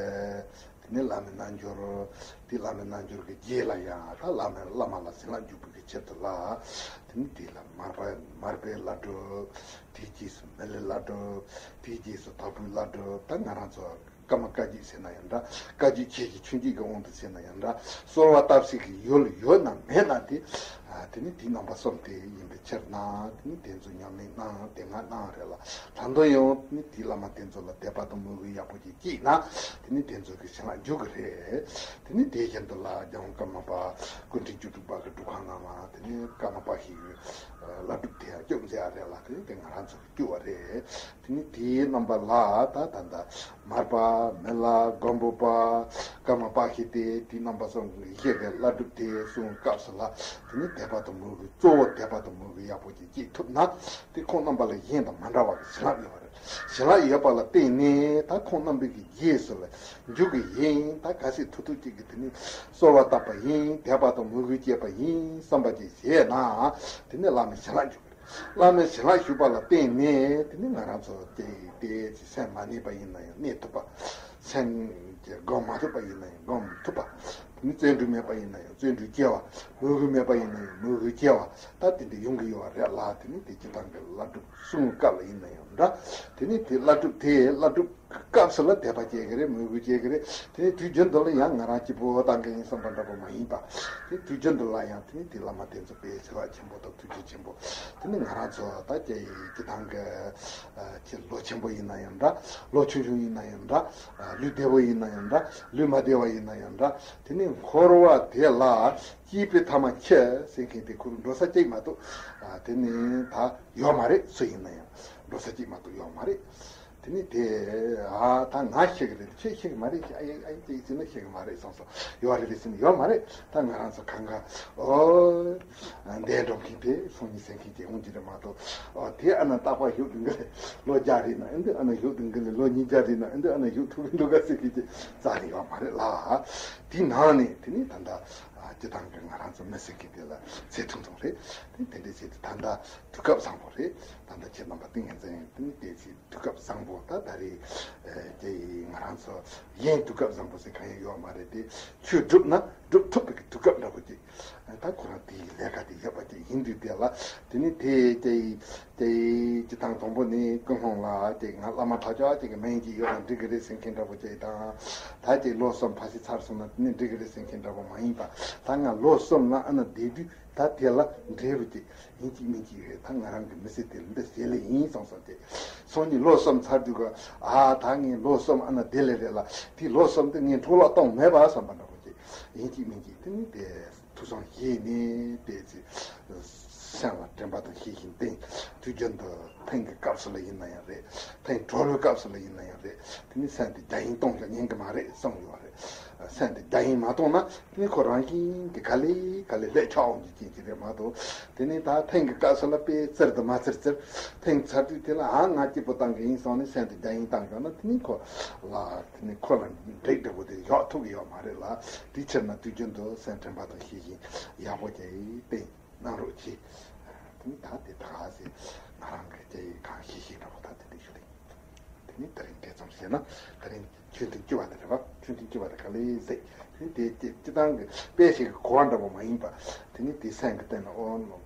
དེ་ནས་བླ་མའི་རྣལ་འབྱོར། དེ་བླ་མའི་རྣལ་འབྱོར་གྱི་རྗེས་ལ་ཡང་ད་བླ་མའི་བླ་མ་ལ་བྱིན་རླབས་འཇུག་པའི་གི་ཆེད་དུ་ལ། དེ་ནས་དེ་ལ་མར་པ་མར་པའི་བླ་སྒྲུབ། དེའི་རྗེས་སུ་མི་ལའི་བླ་སྒྲུབ། དེའི་རྗེས་སུ་དྭགས་པོའི་བླ་སྒྲུབ། ད་ང་རང་ཚོ་ཀརྨ་བཀའ་བརྒྱུད་ཟེར་ན་ཡང་འདྲ། བཀའ་བརྒྱུད་ཆོས་ཀྱི་ཆུང་བརྒྱུད་ཀྱི་དབང་དུ་ཟེར་ན་ཡང་འདྲ། གསོལ་བ་བཏབ་སྲིད་ཀྱི་ཡུལ་ཡོད་ན་མེད་ན་དེ། དེ་ནི་དེའི་རྣམ་པ་གསུམ་དེ་ཡིན་པའི་ཕྱིར་ན། དེ་ནི་དེ་ཚོ་ཉམས་ལེན་གནང་། དེ་སྔ་གནང་རེད་ལ། ད་དུང་ཡང་ནི་དེའི་བླ་མ་དེ་ཚོ་ལ་དད་པ་དང་མོས་གུས་ཡག་པོ་ཅིག་སྐྱེས་ན། དེ་ནི་དེ་ཚོ་གི་བྱིན་རླབས་འཇུག་གི་རེད། དེ་ནི་དེ་བཞིན་དུ་ལ་རྒྱལ་དབང་ཀརྨ་པ་སྐུ་ཕྲེང་བཅུ་དྲུག་པ་གི་སྒྲུབ་ཁང་ནང་ལ་དེ་ནི་ཀརྨ་པ་ཞིག་གི་བླ་སྒྲུབ་དེ་ཡང་སྐྱོབ་མཛད་ཡ་རེད་ལ། དེ་ནི་དེ་ང་རང་ཚོ་གི་སྐྱོབ་པ་རེད། དེ་ནི་དེའི་རྣམ་པ་ལ་ད་ད་ད་མར་པ་མི་ལ་མགོན་པོ་པ་ཀརྨ་པ་ཞིག་དེ་དེའི་རྣམ་པ་གསུམ་གི་ཡེ་གི་བླ་སྒྲུབ་དེ་གསུང་སྐབས་སུ་ལ་དེ་ནི་དད་པ་དང་མོས་གུས། གཙོ་བོ་དད་པ་དང་མོས་གུས་ཡག་པོ་ཅིག་སྐྱེས་ཐུབ་ན། དེ་ཁོང་རྣམ་པ་ལ་གཞན་དང་མ་འདྲ་བ་གི་བྱིན་རླབས་ཡོད་པ་རེད། བྱིན་རླབས་ཡོད་པ་ལ་བརྟེན་ནས་ད་ཁོང་རྣམ་པའི་གི་རྗེས་སུ་ལ་འཇུག་གི་ཡིན། ད་གལ་སྲིད་ཐུབ་ཐུབ་ཅིག་གིས་དེ་ནི་གསོལ་བ་བཏབ་པ་ཡིན། དད་པ་དང་མོས་གུས་བསྐྱེད་པ་ཡིན་བསམ་པ་ཅིག་བྱས་ན། དེ་ནི་བླ་མའི་བྱིན་རླབས་འཇུག་གི་རེད། བླ་མའི་བྱིན་རླབས་ཞུགས་པ་ལ་བརྟེན་ནས་དེ་ནི་ང་རང་ཚོ་དེ་དེ་སེམས་མ་གནས་པ་ཡིན་ན་ཡང་གནས་ཐུབ་པ། སེམས་ཀྱི་སྒོམ་མ་ཐུབ་པ་ཡིན་ན་ཡང་སྒོམ་ཐུབ་པ། དེ་ནི་བརྩོན་འགྲུས་མེད་པ་ཡིན་ན་ཡང་བརྩོན་འགྲུས་སྐྱེ་བ། མོས་གུས་མེད་པ་ཡིན་ན་ཡང་མོས་གུས་སྐྱེ་བ། ད་དེ་འདྲ་ཡོང་གི་ཡོད་པ་རེད་ལ། དེ་ནི་དེ་སྤྱི་བཏང་གི་བླ་སྒྲུབ་གསུང་སྐབས་ལ་ཡིན་ན་ཡང་འདྲ། དེ་ནི་དེ་བླ་སྒྲུབ་དེ་བླ་སྒྲུབ་སྐབས་སུ་ལ་དད་པ་སྐྱེ་གི་རེད། མོས་གུས་སྐྱེ་གི་རེད། དེ་ནི་དུས་རྒྱུན་དུ་ལ་ཡང་ང་རང་སྐྱིད་པོ་བཏང་གི་ཡིན་བསམ་པ་འདྲ་པོ་མ་ཡིན་པ། དེ་དུས་རྒྱུན་དུ་ལ་ཡང་དེ་ནི་དེ་བླ་མ་དེ་ཚོ་དཔེ་བྱིན་རླབས་ཆེན་པོ་དང་ཐུགས་རྗེ་ཆེན་པོ། དེ་ནི་ང་རང་ཚོ་ད་ཀྱེ་སྤྱི་བཏང་གི་ཁྱེད་ལོ་ཆེན་པོ་ཡིན་ན་ཡང་འདྲ། ལོ་ཆུང་ཆུང་ཡིན་ན་ཡང་འདྲ། ལུས་བདེ་བོ་ཡིན་ན་ཡང་འདྲ། ལུས་མ་བདེ་བ་ཡིན་ན་ཡང་འདྲ། དེ་ནི་འཁོར་བ་དེ་ལ་སྐྱིད་པའི་ཐ་མ་ཁྱེད་ཟེར་མཁན་དེ་ཁོ་རང་འགྲོ་ས་གཅིག་མ་གཏོགས་དེ་ནི་ད་ཡོད་མ་རེད། སུ་ཡིན་ན་ཡང་འགྲོ་ས་གཅིག་མ་གཏོགས་ཡོད་མ་རེད། དེ་ནི་དེ་ཨ་ད་ང་ཤི་གི་རེད། ཁྱེད་ཤི་གི་མ་རེད། ཨ་ཨ་ཅིག་ཟེར་ན་ཤི་གི་མ་རེད་བསམ་སོང་། ཡོད་རེད་ཟེར་ན་ཡོད་མ་རེད། ད་ང་རང་ཚོ་གང་ག་ཨོ་འདས་འགྲོ་མཁན་དེ་སོང་ཉིན་ཟེར་མཁན་དེ་འོང་གི་རེད་མ་གཏོགས། ཨོ་དེ་ཨ་ན་རྟག་པར་བཞུགས་དུས་འགའ་ལས་ལོ་བརྒྱ་རེད་ན། ཨ་འདི་ཨ་ན་བཞུགས་དུས་འགའ་ལས་ལོ་ཉིས་བརྒྱ་རེད་ན། ཨ་འདི་ཨ་ན་བཞུགས་ཐུབ་གི་འདུག་ག་ཟེར་མཁན་དེ་རྩ་ནས་ཡོད་མ་རེད་ལ། དེའི་ནང་ནས་དེ་ནི་ད་ལྟ་སྤྱི་བཏང་གི་ང་རང་ཚོ་མི་ཟེར་མཁན་དེ་ལ་ཚེ་ཐུང་ཐུང་རེད། དེ་དེ་འདྲས་བྱས་ཏེ་ད་ལྟ་དུས་སྐབས་བཟང་པོ་རེད། ད་ལྟ་ཁྱེད་རྣམ་པ་ཏིང་ངེ་འཛིན་དེ་ནི་བལྟས་ཚེ་དུས་སྐབས་བཟང་པོ། ད་ད་རེས་ཨ་དེ་ང་རང་ཚོ་གཞན་དུས་སྐབས་བཟང་པོ་ཟེར་གང་ཡང་ཡོད་མ་རེད་དེ། ཆོས་སྒྲུབ་ན་སྒྲུབ་ཐུབ་པའི་དུས་སྐབས་འདྲ་པོ་ཅིག་ད་ཁོ་རང་དེའི་ལས་ཀ་དེ་ཡོད་པ་ཅིག་ཡིན་དུས་དེ་ལ་དེ་ནི་དེ་དེ་དེ་སྤྱི་བཏང་དང་པོ་ནི་ཀུན་སློང་ལ་དེ་ང་བླ་མ་གྲྭ་ཆོག་ཅིག་གི་མིང་ཅིག་ཡོད་ན་འགྲིག་གི་རེད་ཟེར་མཁན་འདྲ་པོ་ཅིག་དང་། ད་ཅིག་ལོ་གསུམ་ཕ་ཤི་ཚར་སོང་ན་དེ་ནི་འགྲིག་གི་རེད་ཟེར་མཁན་འདྲ་པོ་མ་ཡིན་པ། ད་ང་ལོ་གསུམ་ལ་ཨ་ན་བསྡད་དུས་ད་དེ་ལ་འབྲས་བུ་ཅིག་ཡིན་གཅིག་མིན་གཅིག་རེད། ད་ང་རང་གི་མི་ཚེ་དེ་འདི་བྱེད་ལེ་ཡིན་བསམ་སོང་སྟེ། སང་ཉིན་ལོ་གསུམ་ཚར་དུས་ཀ་ཨ་ད་ངས་ལོ་གསུམ་ཨ་ན་བསྡད་ལེ་རེད་ལ། དེ་ལོ་གསུམ་དེ་ངས་འཕྲོ་བརླག་གཏོང་མེད་པ་བསམ་པ་འདྲ་པོ་ཅིག་ཡིན་གཅིག་མིན་གཅིག་དེ་ནི་དེ། ཐུགས་བསམ་བཞེས་ནས་བལྟས་ཚེ། སེམས་ལ་དྲན་པ་དང་ཤེས་བཞིན་བསྟེན། དུས་རྒྱུན་དུ་ཐེངས་ཀྱི་སྐབས་སུ་ལ་ཡིན་ན་ཡང་རེད། ཐེངས་དྲུག་པའི་སྐབས་སུ་ལ་ཡིན་ན་ཡང་རེད། དེ་ནི་སེམས་དེ་རྒྱ་ཡན་གཏོང་རྒྱུ་ཉན་གི་མ་རེད་བསམ་ཡོད་རེད། སེམས་དེ་རྒྱ་ཡན་མ་གཏོང་ན་དེ་ནི་ཁོ་རང་བཞིན་གྱི་ག་ལེ་ག་ལེ་ལྷད་ཆགས་འོང་རྒྱུ་རྐྱེན་གྱིས་རེད་མ་གཏོགས། དེ་ནི་ད་ཐེངས་ཀྱི་སྐབས་སུ་ལ་དཔེ་ཙིར་དུ་མ་ཙིར་ཙིར། ཐེངས་ཚར་དུས་དེ་ལ་ཨ་ང་སྐྱིད་པོ་བཏང་གི་ཡིན་བསམ་ནས་སེམས་དེ་རྒྱ་ཡན་བཏང་བཞག་ན་དེ་ནི་ཁོ་ལ། དེ་ནི་ཁོ་ལ་འགྲིག་འགྲིག་པོ་དེ་བཞག་ཐུབ་ཀྱི་ཡོད་མ་རེད་ལ། དེའི་ཕྱིར་ན་དུས་རྒྱུན་དུ་སེམས་དྲན་པ་དང་ཤེས་བཞིན་ཡག་པོ་བྱས་བསྟེན་གནང་རོགས་གྱིས། དེ་ནི་ད་དེ་ད་ག་ཟེ་ང་རང་གི་སྐྱེ་ཡི་གང་ཤེས་ཤེས་འདྲ་པོ་ད་དེ་འདྲ་ཞུ་རེད། དེ་ནི་དེ་རིང་དེ་ཙམ་བཤད་ན་དེ་རིང་ཆོས་ཐུན་བཅུ་པ་དེ་རེད་པ། ཆོས་ཐུན་བཅུ་པ་དེ་ག་ལེ་ཟེ། དེ་ནི་དེ་སྤྱི་སྤྱི་བཏང་གི་དཔེ་ཞིག་གི་གོ་བ་འདྲ་པོ་མ་ཡིན་པ། དེ་ནི་དེ་སེམས་ཀྱི་སྟེང་ན་ཨོ།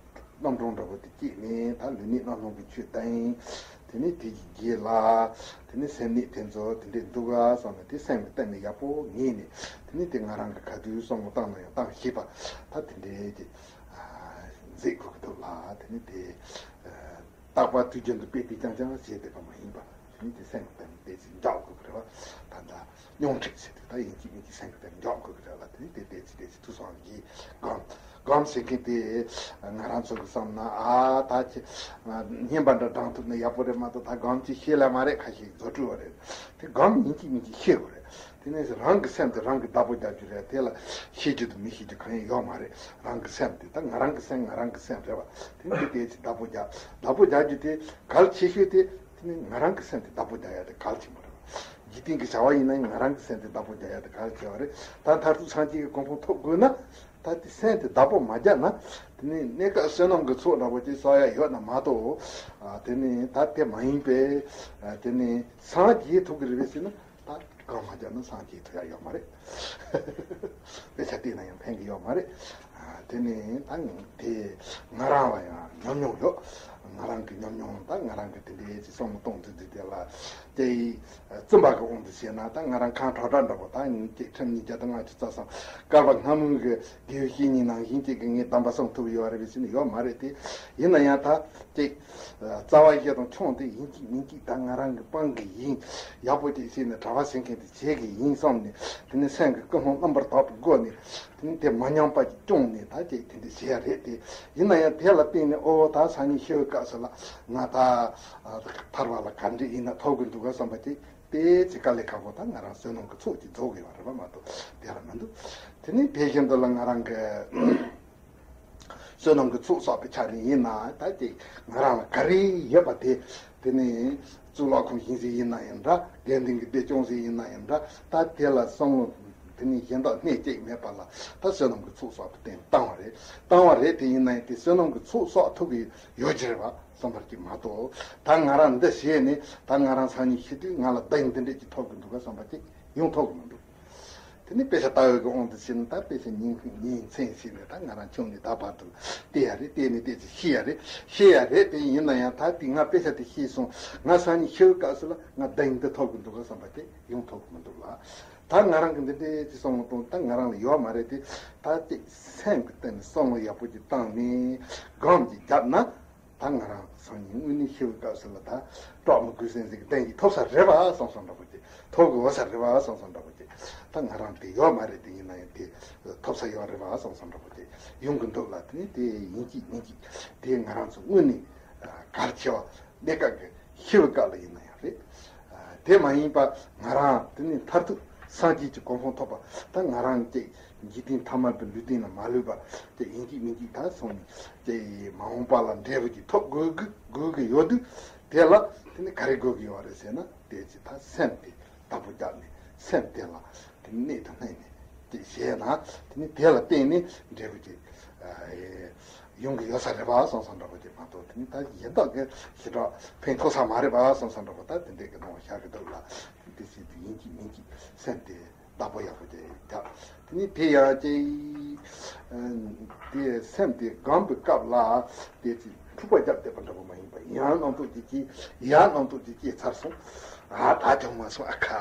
རྣམ་གྲངས་འདྲ་པོ་དེ་སྐྱེས་ནས་ད་ལུས་ནི་རྣམ་སྣང་གི་ཆོས་དང་། དེ་ནས་དེ་གི་རྗེས་ལ། དེ་ནས་སེམས་ནི་དེ་ཚོ་དེ་འདྲས་འདུག་ག་བསམ་ནས་དེ་སེམས་ཀྱི་སྟེང་ནས་ཡག་པོ་ངེས་ནས། དེ་ནས་དེ་ང་རང་གི་ག་དུས་བསམ་བློ་བཏང་ན་ཡང་བཏང་ཤེས་པ། ད་དེ་འདྲས་ཀྱི་མཛད་དགོས་ཀྱི་འདུག་ལ། དེ་ནས་དེ་རྟག་པར་དུས་རྒྱུན་དུ་དཔེ་དེ་རྐྱང་རྐྱང་བྱས་བསྡད་པ་མ་ཡིན་པ། དེ་ནས་དེ་སེམས་ཀྱི་སྟེང་ནས་དེ་ཚོ་འཇོག་དགོས་ཀྱི་རེད་བ། ད་ལྟ། སྙོམས་སྒྲིག་བྱེད་དུས་ད་ཡིན་གཅིག་མིན་གཅིག་སེམས་ཀྱི་སྟེང་འཇོག་དགོས་ཀྱི་རེད་ལ། དེ་ནི་དེ་ལྟས་ཅི་ལྟས་ཅི་ཐུགས་བསམ་གྱིས་སྒོམ། སྒོམ་ཟེར་མཁན་དེ་ང་རང་ཚོ་གི་བསམ་ན་ཨ་ད་ཅི་བསྙེན་པ་འདྲ་བགྲང་ཐུབ་ན་ཡག་པོ་རེད་མ་གཏོགས། ད་སྒོམ་ཅི་ཤེས་ལ་མ་རེད། ཁ་ཤས་རྫོགས་སྤྲུལ་བ་རེད། དེ་སྒོམ་ཡིན་གཅིག་མིན་གཅིག་ཤེས་དགོས་རེད། དེ་ནས་རང་གི་སེམས་དེ་རང་གིས་བདག་པོ་རྒྱག་རྒྱུ་རེད། དེ་ལ་ཤེས་རྒྱུ་དང་མི་ཤེས་རྒྱུ་གང་ཡང་ཡོད་མ་རེད། རང་གི་སེམས་དེ་ད་ང་རང་གི་སེམས་ང་རང་གི་སེམས་རེད་བ། དེ་ནི་དེ་ལྟས་ཅི་བདག་པོ་རྒྱག་བདག་པོ་རྒྱག་རྒྱུ་དེ་གལ་ཆེ་ཤོས་དེ། དེ་ནི་ང་རང་གི་སེམས་དེ་བདག་པོ་རྒྱག་ཡ་དེ་གལ་ཆེན་པོ་རེད། འཇིག་རྟེན་གྱི་བྱ་བ་ཡིན་ན་ཡང་ང་རང་གི་སེམས་དེ་བདག་པོ་རྒྱག་ཡ་དེ་གལ་ཆེ་བ་རེད། ད་མཐར་ཐུག་སངས་རྒྱས་ཀྱི་གོ་འཕང་ཐོབ་དགོས་ན། ད་དེ་སེམས་དེ་བདག་པོ་མ་རྒྱག་ན། དེ་ནི་གནས་སྐབས་བསོད་ནམས་ཀྱི་ཚོགས་འདྲ་པོ་ཅིག་བསགས་ཡ་ཡོད་ན་མ་གཏོགས། ཨ་དེ་ནི་ད་དེ་མ་ཡིན་པས། ཨ་དེ་ནི་སངས་རྒྱས་ཐུབ་ཀྱི་རེད་པས་ཟེར་ན། ད་གང་མ་རྒྱག་ན་སངས་རྒྱས་ཐུབ་ཡ་ཡོད་མ་རེད། དཔེ་ཆ་བལྟས་ན་ཡང་ཕན་གྱི་ཡོད་མ་རེད། ཨ་དེ་ནི་ད་དེ་ང་རང་ལ་ཡང་ཉམས་མྱོང་ཡོད། ང་རང་གི་ཉམས་མྱོང་ད་ང་རང་གི་དེ་འདྲའི་ཅིག་བསམ་བློ་གཏོང་དུས་དུས་དེ་ལ་དེ་བཙུན་པ་གི་དབང་དུ་བྱས་ན། ད་ང་རང་གངས་ཁྲོག་ཁྲག་འདྲ་པོ་ད་ཉིན་གཅིག་ཁྲིམས་ཉིན་བརྒྱ་དང་ལྔ་བཅུ་རྩ་གསུམ་བསྐལ་པ་སྔ་མོའི་གི་དགེ་བའི་བཤེས་གཉེན་ནང་བཞིན་གཅིག་གི་ངས་གདམས་པ་གསུང་ཐུབ་ཡོད་རེད་པས་ཟེར་ནས་ཡོད་མ་རེད་དེ། ཡིན་ན་ཡང་ད་ཅིག་རྩ་བ་བཞི་དང་ཆུང་དེ་ཡིན་གཅིག་མིན་གཅིག་ད་ང་རང་གི་དཔང་གི་ཡིན། ཡག་པོ་ཅིག་བྱས་ནས་གྲྭ་པ་བྱེད་མཁན་དེ་བྱེད་གི་ཡིན་བསམ་ནས། དེ་ནས་སེམས་ཀྱི་ཀུན་སློང་རྣམ་པར་དག་པའི་སྒོ་ནས། དེ་ནས་དེ་མ་ཉམས་པ་ཅིག་སྐྱོང་ནས་ད་ཅིག་དེ་འདྲ་བྱེད་ཡ་རེད་དེ། ཡིན་ན་ཡང་དེ་ལ་བརྟེན་ནས་ཨོ་ད་སང་ཉིན་ཤི་བའི་སྐབས་སུ་ལ་ང་ད་ཐར་བ་ལ་ག་འདྲ་ཡིན་ན་ཐོབ་གི་འདུག་ག་བསམ་པ་ཅིག་དེ་ཅིག་དཀའ་ལས་ཁག་པོ་ད་ང་རང་བསོད་ནམས་ཀྱི་ཚོགས་ཀྱིས་རྫོགས་དགོས་པ་རེད་པ་མ་གཏོགས་དེ་ལ་མི་འདུག་དེ་ནས་དེ་བཞིན་དུ་ལ་ང་རང་གི་བསོད་ནམས་ཀྱི་ཚོགས་བསགས་པའི་ཆ་ནས་ཡིན་ན། ད་ཅིག་ང་རང་ལ་ག་རེ་ཡོད་པ་དེ། དེ་ནས་གཙུག་ལག་ཁང་བཞེངས་ཟིན་ཡིན་ན་ཡང་འདྲ། དགེ་འདུན་གྱི་སྡེ་སྐྱོང་ཟིན་ཡིན་ན་ཡང་འདྲ། ད་དེ་ལ་བསམ་བློ་དེ་ནས་གཞན་དག་སྣེ་གཅིག་མེད་པ་ལ་ད་བསོད་ནམས་ཀྱི་ཚོགས་བསགས་པའི་སྟེང་བཏང་བ་རེད། བཏང་བ་རེད་དེ། ཡིན་ན་ཡང་དེ་བསོད་ནམས་ཀྱི་ཚོགས་བསགས་ཐུབ་ཀྱི་ཡོད་ཀྱི་རེད་པ་བསམ་པ་ཅིག་མ་གཏོགས། ད་ང་རང་འདི་བྱས་ནས་ད་ང་རང་སང་ཉིན་ཤི་དུས་ང་ལ་བདག་ཉིད་འདི་འདྲས་ཅིག་ཐོབ་ཀྱི་འདུག་ག་བསམ་པ་ཅིག་ཡོང་ཐུབ་ཀྱི་མི་འདུག་དེ་ནི་དཔེ་ཆ་ལྟ་བའི་གི་དབང་དུ་བྱས་ན། ད་དཔེ་ཆ་ཉིན་ཉིན་མཚན་བྱས་ནས་ད་ང་རང་ཆུང་ནས་ད་བར་དུ་བལྟས་ཡ་རེད། བལྟས་ནས་བལྟས་ཚེ་ཤེས་ཡ་རེད། ཤེས་ཡ་རེད་དེ། ཡིན་ན་ཡང་ད་དེ་ང་དཔེ་ཆ་དེ་ཤེས་སོང་། ང་སང་ཉིན་ཤི་བའི་སྐབས་སུ་ལ་ང་བདག་ཉིད་འདི་ཐོབ་ཀྱི་འདུག་ག་བསམ་པ་དེ་ཡོང་ཐུབ་ཀྱི་མི་འདུག་ལ། ད་ང་རང་གི་འདི་འདྲའི་ཅིག་བསམ་བློ་གཏོང་ད་ང་རང་ལ་ཡོད་མ་རེད་དེ། ད་ཅིག་སེམས་ཀྱི་སྟེང་ནས་བསམ་བློ་ཡག་པོ་ཅིག་བཏང་ནས་སྒོམ་ཅིག་བརྒྱབ་ན། ད་ང་རང་སང་ཉིན་དངོས་གནས་ཤི་བའི་སྐབས་སུ་ལ་ད་གྲོགས་མོ་གུས་སེང་ཟིག་གི་སྟེང་གི་ཐོབ་ས་རེད་པ་བསམ་བསམ་འདྲ་པོ་ཅིག་ཐོབ་དགོས་ས་རེད་པ་བསམ་བསམ་འདྲ་པོ་ཅིག་ད་ང་རང་དེ་ཡོད་མ་རེད་དེ། ཡིན་ན་ཡང་དེ་ཐོབ་ས་ཡོད་རེད་པ་བསམ་བསམ་འདྲ་པོ་ཅིག་ཡོང་གི་འདུག་ལ། དེ་ནི་དེ་ཡིན་གཅིག་མིན་གཅིག་དེ་ང་རང་ཚོ་དངོས་གནས་གལ་ཆེ་བ་གནས་སྐབས་ཀྱི་ཤི་བའི་སྐབས་ལ་ཡིན་ན་ཡང་རེད། དེ་མ་ཡིན་པ་ང་རང་དེ་ནི་མཐར་ཐུག་སངས་རྒྱས་ཀྱི་གོ་འཕང་ཐོབ་པ་ད་ང་རང་ཅིག་འཇིག་རྟེན་ཐ་མལ་པའི་ལུས་རྟེན་ལ་མ་ལུས་པ་ཅིག་ཡིན་གཅིག་མིན་གཅིག་ད་སོང་ནས་ཅིག་མ་འོངས་པ་ལ་འབྲས་བུ་ཅིག་ཐོབ་དགོས་ཀྱི་དགོས་ཀྱི་ཡོད་དུས། དེ་ལ་དེ་ནི་ག་རེ་དགོས་ཀྱི་ཡོད་རེད་ཟེར་ན། དེ་ཅིག་ད་སེམས་དེ་བདག་པོ་རྒྱབ་ནས་སེམས་དེ་ལ་དེ་ནི་གནད་དུ་བསྣུན་ནས་ཅིག་བྱས་ན། དེ་ནི་དེ་ལ་བརྟེན་ནས་འབྲས་བུ་ཅིག་ཨ་ཡོང་གི་ཡོད་ས་རེད་པ་བསམ་བསམ་འདྲ་པོ་ཅིག་མ་གཏོགས། དེ་ནི་ད་གཞན་དག་གི་ཞེ་དྲག་ཕན་ཐོགས་ས་མ་རེད་པ་བསམ་བསམ་འདྲ་པོ་ད་དེ་འདྲས་ཀྱི་སྣང་བ་ཤར་གི་འདུག་ལ། དེ་ཅིག་དེ་ཡིན་གཅིག་མིན་གཅིག་སེམས་དེ་བདག་པོ་ཡག་པོ་ཅིག་རྒྱབ། དེ་ནི་དེ་ཡང་ཅིག་དེ་སེམས་དེ་སྒོམ་པའི་སྐབས་ལ་དེ་ཅིག་ འཁྲུག་པ་བརྒྱབ་བསྡད་པ་འདྲ་པོ་མ་ཡིན་པ། ཡང་རྣམ་རྟོག་དེ་སྐྱེས། ཡང་རྣམ་རྟོག་དེ་སྐྱེས་ཚར་སོང་། ཨ་ད་ཅང་མ་སོང་། ཨ་ཁ།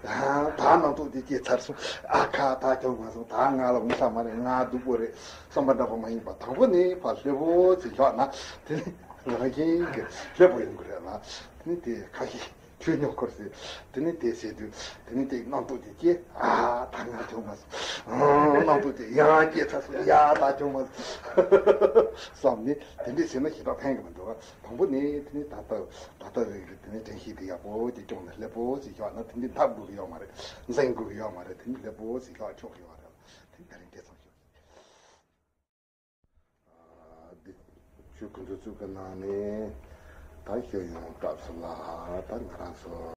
ཨ་ད་རྣམ་རྟོག་དེ་སྐྱེས་ཚར་སོང་། ཨ་ཁ། ད་ཅང་མ་སོང་། ད་ང་ལ་འོང་ས་མ་རེད། ང་སྡུག་པོ་རེད་བསམ་པ་འདྲ་པོ་མ་ཡིན་པ། དང་པོ་ནས་ཕར་ལྷོད་པོ་ཅིག་ཞོག་ན། དེ་ནི་རང་བཞིན་གྱིས་ལྷོད་པོ་ཡོང་གི་རེད་ལ། དེ་ནི་དེ་ཁ་ཤས་ཆོས་ཉོག་ཁོར་ཟེར། དེ་ནི་དེ་ཟེར་དུས་དེ་ནི་དེ་རྣམ་རྟོག་དེ་སྐྱེས། ཨ་ད་ང་ཅང་མ་སོང་། ཨང་། རྣམ་རྟོག་དེ་ཡང་སྐྱེས་ཚར་སོང་། ཡ་ད་ཅང་མ་སོང་བསམ་ནས། དེ་འདྲས་བྱས་ན་ཞེ་དྲག་ཕན་གྱི་མི་འདུག་དང་པོ་ནས་དེ་ནི་ད་ལྟ་ད་ལྟ་རེད། དེ་ནི་དྲན་ཤེས་དེ་ཡག་པོ་ཅིག་སྐྱོང་ནས་ལྷོད་པོ་ཅིག་ཞོག་ན། དེ་འདྲས་འཐབ་དགོས་ཀྱི་ཡོད་མ་རེད། འཛིང་དགོས་ཀྱི་ཡོད་མ་རེད། དེ་ནི་ལྷོད་པོ་ཅིག་ཞོག་ཆོག་གི་ཡོད་རེད་ལ། དེ་ནི་དེ་རིང་དེ་ཙམ་ཞུ། འདི་ཆོས་སྐུ་མདུན་ཚོགས་ཀྱི་ནང་ནས་ད་ཞུ་ཡོང་སྐབས་སུ་ལ། ད་ང་རང་ཚོ་